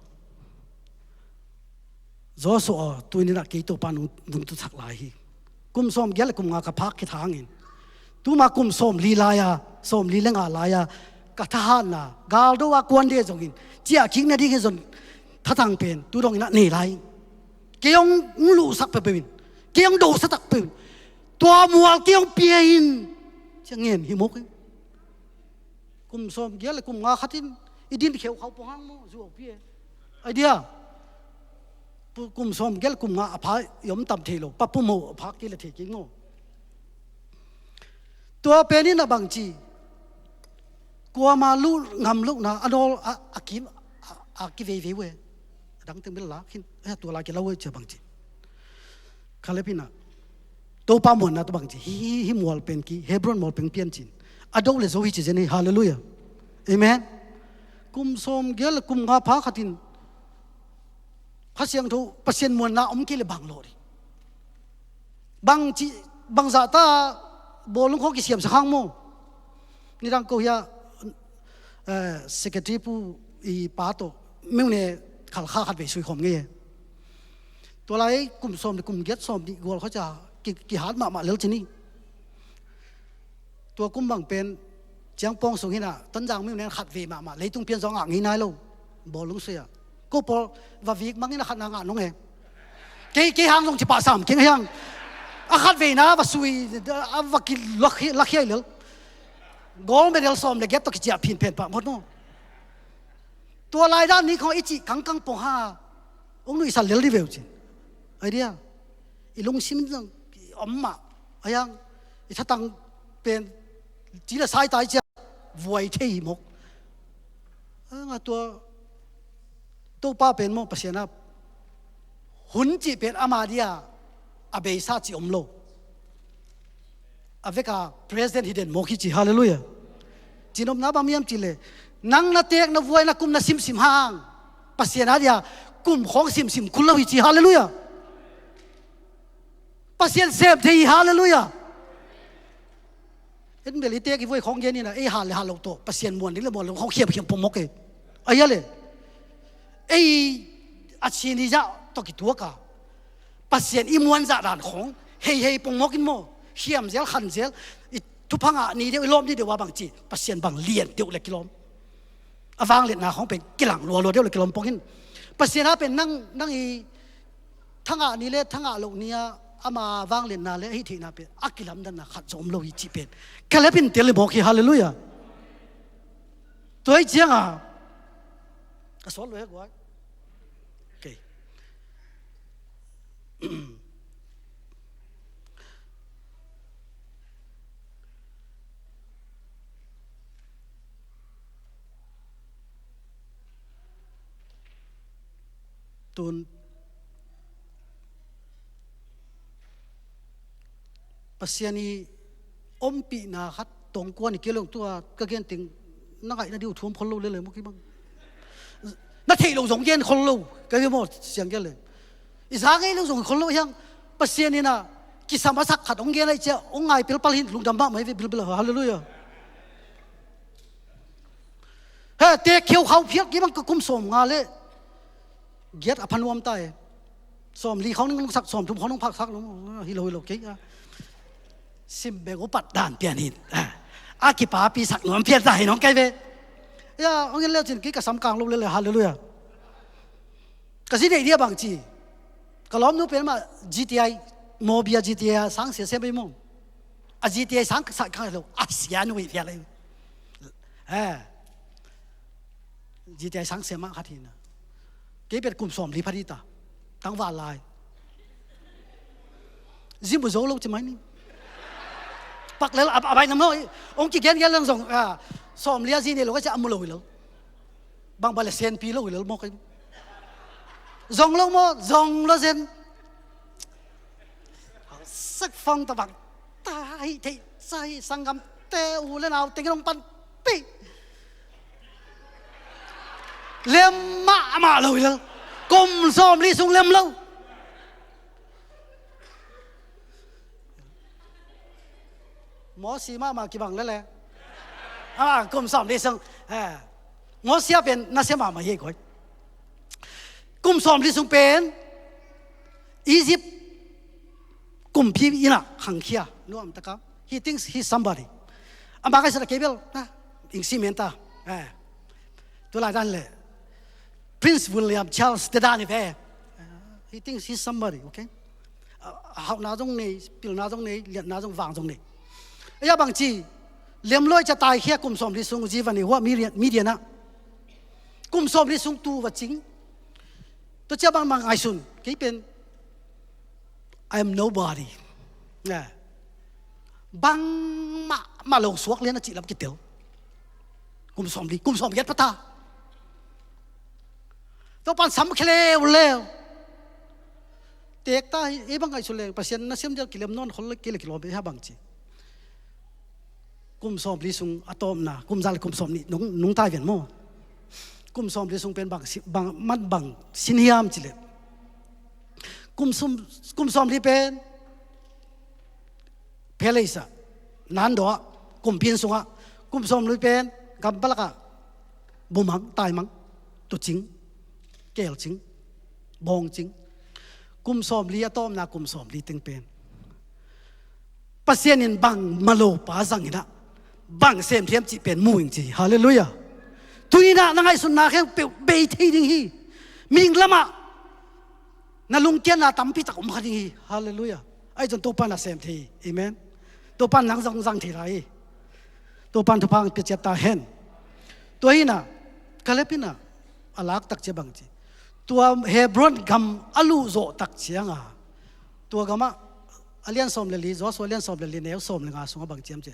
Joshua, tuni-in a kei Topa nung, nungta sak lai hi. Kum sawmgiat le kum nga ka phak khit hangin, tuma kum sawmli lai-a, sawmli le nga lai-a ka thahatna, galdo a kuan de zongin ciahkik nading hi zong thatang pen tu dongin a nei lai. Kei hong luhsak peuhpeuh in, kei hong dosak tak peuh in, tua mual kei hong pia in, ci a ngen hi mawk hi. Kum sawmgiat le kum nga khat in i din kheukhau pong hang maw, zu a pia. Idea. Pu-, kum sawmgiat le kum nga a pha i om tam thei lo, pa pum ho a pha kei le thei kei maw. Tua pen in a bang ci, kuama luh ngam lohna a nawl a, a kim a, a kiveivei uh e. A dang teng bel lak khin, eh, tua lai kei lo uh e ci a bang ci. Kaleb in a, Topa muanna tawh bang ci, hih, hih, hih mual pen kei, Hebron mual pen pian ci-in, a do le zo hi ci zen hi. Halleluiah. Amen. Kum sawmgiat le kum nga pha khat in Kha Siangtho, Pasian muanna om kei le bang lawh ding. Bang ci, bangzah ta bawlung khawng kisiamsak hang maw. Nidang ko hiah, eh, secretary pu i pa tawh, meu ne khalkha khatvei suikhawm ngei e. Tua lai kum sawm le kum giat, sawm nih gual khawng cia ki, kihat mahmah lel ci ni. Tua kum bang pen ciangpawng sung hi-in a, Tonzang meu ne khatvei mahmah, leitung pian zong a ngah ngei nai lo. Bawlung sui-ah ko pawl va vik mang in a khatna ngah nong e. Kei, kei hang zong ci pah sam keng hiang. A khatveina va sui, a va kilak hi, lak hiai lel. Gold medal sawm le giat tawh kiciah phinphen pah mawk maw. Tua lai dan ni khawng i cih kangkang pong ha. Hong nuihsan lel dih ve uh cin. Idea. I lungsim zong om mah. Ahi hang i thatang pen ci le sai tai cia vuai thei hi mawk. A nga tua Topa pen maw, Pasian a hun cih pen ama dia a beisa cih om lo. A veka president hi den mawk hi ci. Halleluiah. Cinopna bang hiam cih leh, nang na teek na vuai na kum na simsim hang, Pasian a dia kum khawng simsim khol lo hi ci. Halleluiah. Pasian sem thei hi. Halleluiah. En bel i teek i vuai khawng gen in a, ei hat le hat loh tawh Pasian muan ding le muan loh khawng khiamkhiam pong mawk e. Ahi a le, ei a sin i zah tawh kituak a, Pasian i muan zah dan khawng heihei pong mawk in maw. Khiam zel, khan zel, i thupha ngah ni deuh, i lawm ni deuh a bang ci, Pasian bang lian deuh le kilawm. A vangliatna khawng pen kilang lualua deuh le kilawm pong in. Pasian a pen nang, nang i thangah ni le thangah loh ni-a ama vangliatna le a hih theihna pen a kilamdanna khat zong om lo hi cih pen Kaleb in tel hi mawk hi. Halleluiah. Tua hi cianga a sawt lo he guai. Okay. Tun Pasian i ompihna khat tongkuan i kei leng tua ka gen teng na ngaihna dih uh thuam khol lo lele maw kei bang. Na theih loh zong gen khol lo ka hi maw siang gen leng. I za ngei lo zong khol lo hiang. Pasian in a kisam a sak khat hong gen ahi cia hong ngai pelpal hin lungdam mahmah hi ve bilbil. Halleluiah. He, teek kheukhau phial kei bang ka kum sawm nga le giat a pha nuam ta e. Sawm li khawng ning sak, sawm thum khawng ning phaksak lo. Hi lo, hi lo kei a. Sim bek uh pat dan pian hin. A, A kipapi sak nuam pian ta hi nong kai ve. Ya, hong en leu cin kei ka sam kang lo lele, halleluiah. Ka zi deih dia bang ci. Ka lawmnu pen mah G T I, Mobia G T I a sang sia sia bei mong. A G T I sang sa kang lo, a sia nui pia lei. Eh. G T I sang sia mah khat hi na. Kei pen kum sawmli pha di ta. Tangval lai. Zi mu zo lo ci mai ni. Pak lel a, a bai nam lo. Ong kigen gen lang zong, ah, sawmli a zi nei lo ka ci a mu lo hi lo. Bang ba le senpi lo hi lo maw kai. Zong lo maw, zong lo zen. Sek fong ta bang. Ta hi thei, sa hi sanggam te u le nau teng long pan pi. Lem mahmah lo hi lo. Kum sawmli sung lem lo. Mawsi mahmah kibang lele. Ah, kum sawmli sung. Eh. Mawsi a pen nasia mahmah hi koi. Kum sawmli sung pen Egypt kumpi inn ah khangkhia nuam taka. He thinks he's somebody. Ama kai sa kei bel na ing si men ta. Eh. Tu lai dan le. Prince William Charles te dan hi ve. He thinks he's somebody, okay? Ah, hauhna zong nei, pilna zong nei, liatna zong vang zong nei. Ei a bang ci, lem lo i ca tai khia kum sawmli sung zi va nei hua Midian, Midian ah. Kum sawmli sung tu va cing. Tua cia bang mang ngaihsun, kei pen I am nobody. Bang mah, mah lo suak lian a cih lam kitel. Kum sawmli, kum sawmgiat pha ta. Tua pan sam khe leuleu. Tek ta hi, ei bang ngaihsun leng, Pasian na siam dial kilem nawn khol le kei le kilawm ei ha bang ci. Kum sawmli sung a tawpna, kum za le kum sawmnih nung, nung tai vian maw. Kum sawmli sung pen bang si, bang, man bang sin hiam ci le. Kum sum, kum sawmli pen palace ah, nando ah, kumpi inn sungah, kum sawmli pen gam palak ah bumang, taimang, tucing, kelcing, bawngcing. Kum sawmli a tawpna kum sawmli teng pen Pasian in bang malopa zang in ah bang sem thiam cih pen mu ing ci. Halleluiah. Tuni in ah na ngaihsutna khempeuh bei thei ding hi. Mihing lamah na lungkiatna tampi tak om kha ding hi. Halleluiah. Ahi zong Topa in ah sem thei hi. Amen. Topa in nang zong zang thei lai hi. Topa in thupha hong pia ciat ta hen. Tua hi in ah Kaleb in ah a lak tak ciang bang ci. Tua Hebron gam a luh zawh tak ciang a, tua gam ah a lian sawm le li, Joshua lian sawm le li, neu sawm le nga sungah bang ci hiam ci.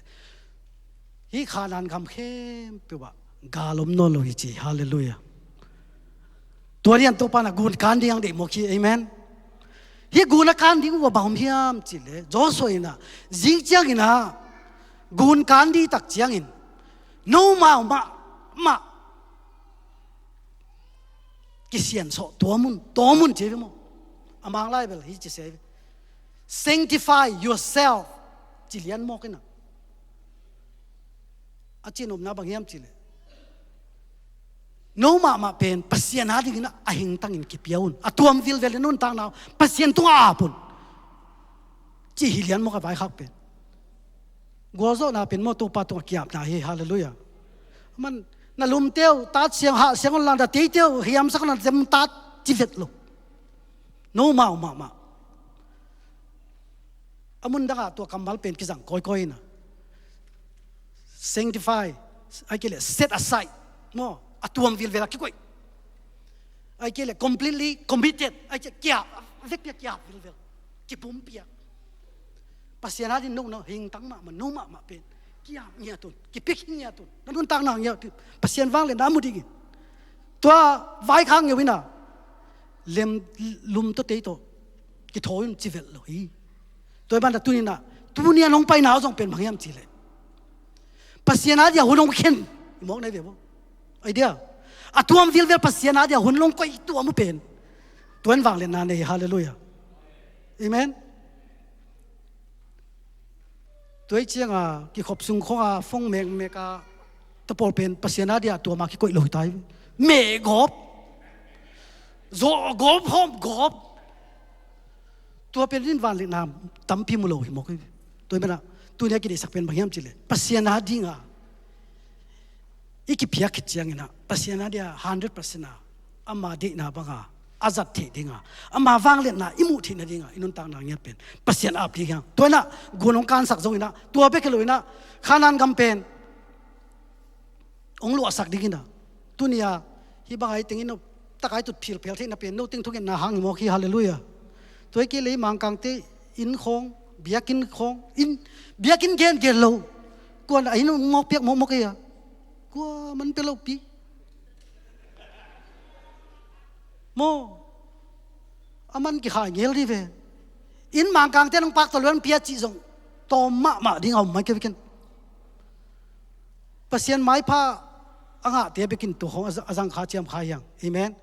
Hih Kanaan gam khempeuh ah gal om nawn lo hi ci. Halleluiah. Tua lian Topa in ah gun kan ding hong deih mawk hi. Amen. Hih gun a kan ding uh a bang om hiam cih leh, Joshua in ah zing ciangin ah gun kan ding tak ciangin nomau mahmah kisiansawh, tua mun, tua mun ci hi maw. A Mang lai bel hih ci sia hi. Sanctify yourself ci lian mawk in ah. A cihnopna bang hiam cih leh, no mahmah pen Pasian adingin a hingtangin kipia un. A tuam vilvel in nuntakna uh Pasian tungah ap un. Cih hi lian mawk a vaikhak pen. Gualzawhna pen maw Topa tungah kiapna hi. Halleluiah. Man na lumte uh tat siang hah siang on landa teite uh hiamsak on landa tem tat ci vet lo. No mau mahmah. A mun dangah tua kammal pen kizang kawikawi in ah. Sanctify, ahih kei leh set aside. Maw, a tuam vilvel a kikoih. Ahih kei leh completely committed. Ahih kei leh kiap, a vekpi a kiap vilvel. Kipumpi a. Pasian adingin no, no, hingtang mahmah, no mahmah pen kiap ngiat un, kipia ngiat un, na nuntakna ngiat un. Pasian vangliatna mu dingin. Tua vaikhak ngeu in ah lem, lumtawte tawh kithawi un ci vet lo hi. Tua hi banah tuni in ah, tuni a nong paina uh zong pen bang hiam cih leh, Pasian adia hun hong khen. I mawk na hi ve maw. Idea. A tuam vilvel Pasian adia hun hong koih tuam uh pen, tua in vangliatna nei hi. Halleluiah. Amen. Tua hi ciang a kikhop sung khawng a fong mekmek a, ta pawl pen Pasian adia tuam a kikoih lo hi ta hi. Meh gawp, zawh gawp, hawm gawp. Tua pen in vangliatna tampi mu lo hi mawk hi. Tua hi banah Tuni a kideihsak pen bang hiam cih leh Pasian a dinga i kiphiak khit ciangin ah Pasian a dia hundred percent a ama deihna banga a zat theih dinga, ama vangliatna i muh theihna dinga i nuntakna ngiat pen Pasian ap ding hi hang. Tua in ah gun hong kansak zongin ah, tua bek hi lo in ah Khanaan gam pen hong luahsak dingin ah. Tuni a hih banga i tengin no takai tut philphel theihna pen no teng thungetna hang hi mawk hi. Halleluiah. Tua hi kei leh i Mangkangte inn khawng, biakinn khawng, inn, biakinn gen gen lo, kuan a inn hong mawk piak mawkmawk hi a, kua man pia lo pi maw? A man kikhai ngel dih ve. Inn Mangkangte nong pak tawh luan pia cih zong tawm mahmah ding a om mai kei vekin. Pasian maipha a ngahte bekin tua khawng a za-, a zang kha ciam kha hi hang. Amen.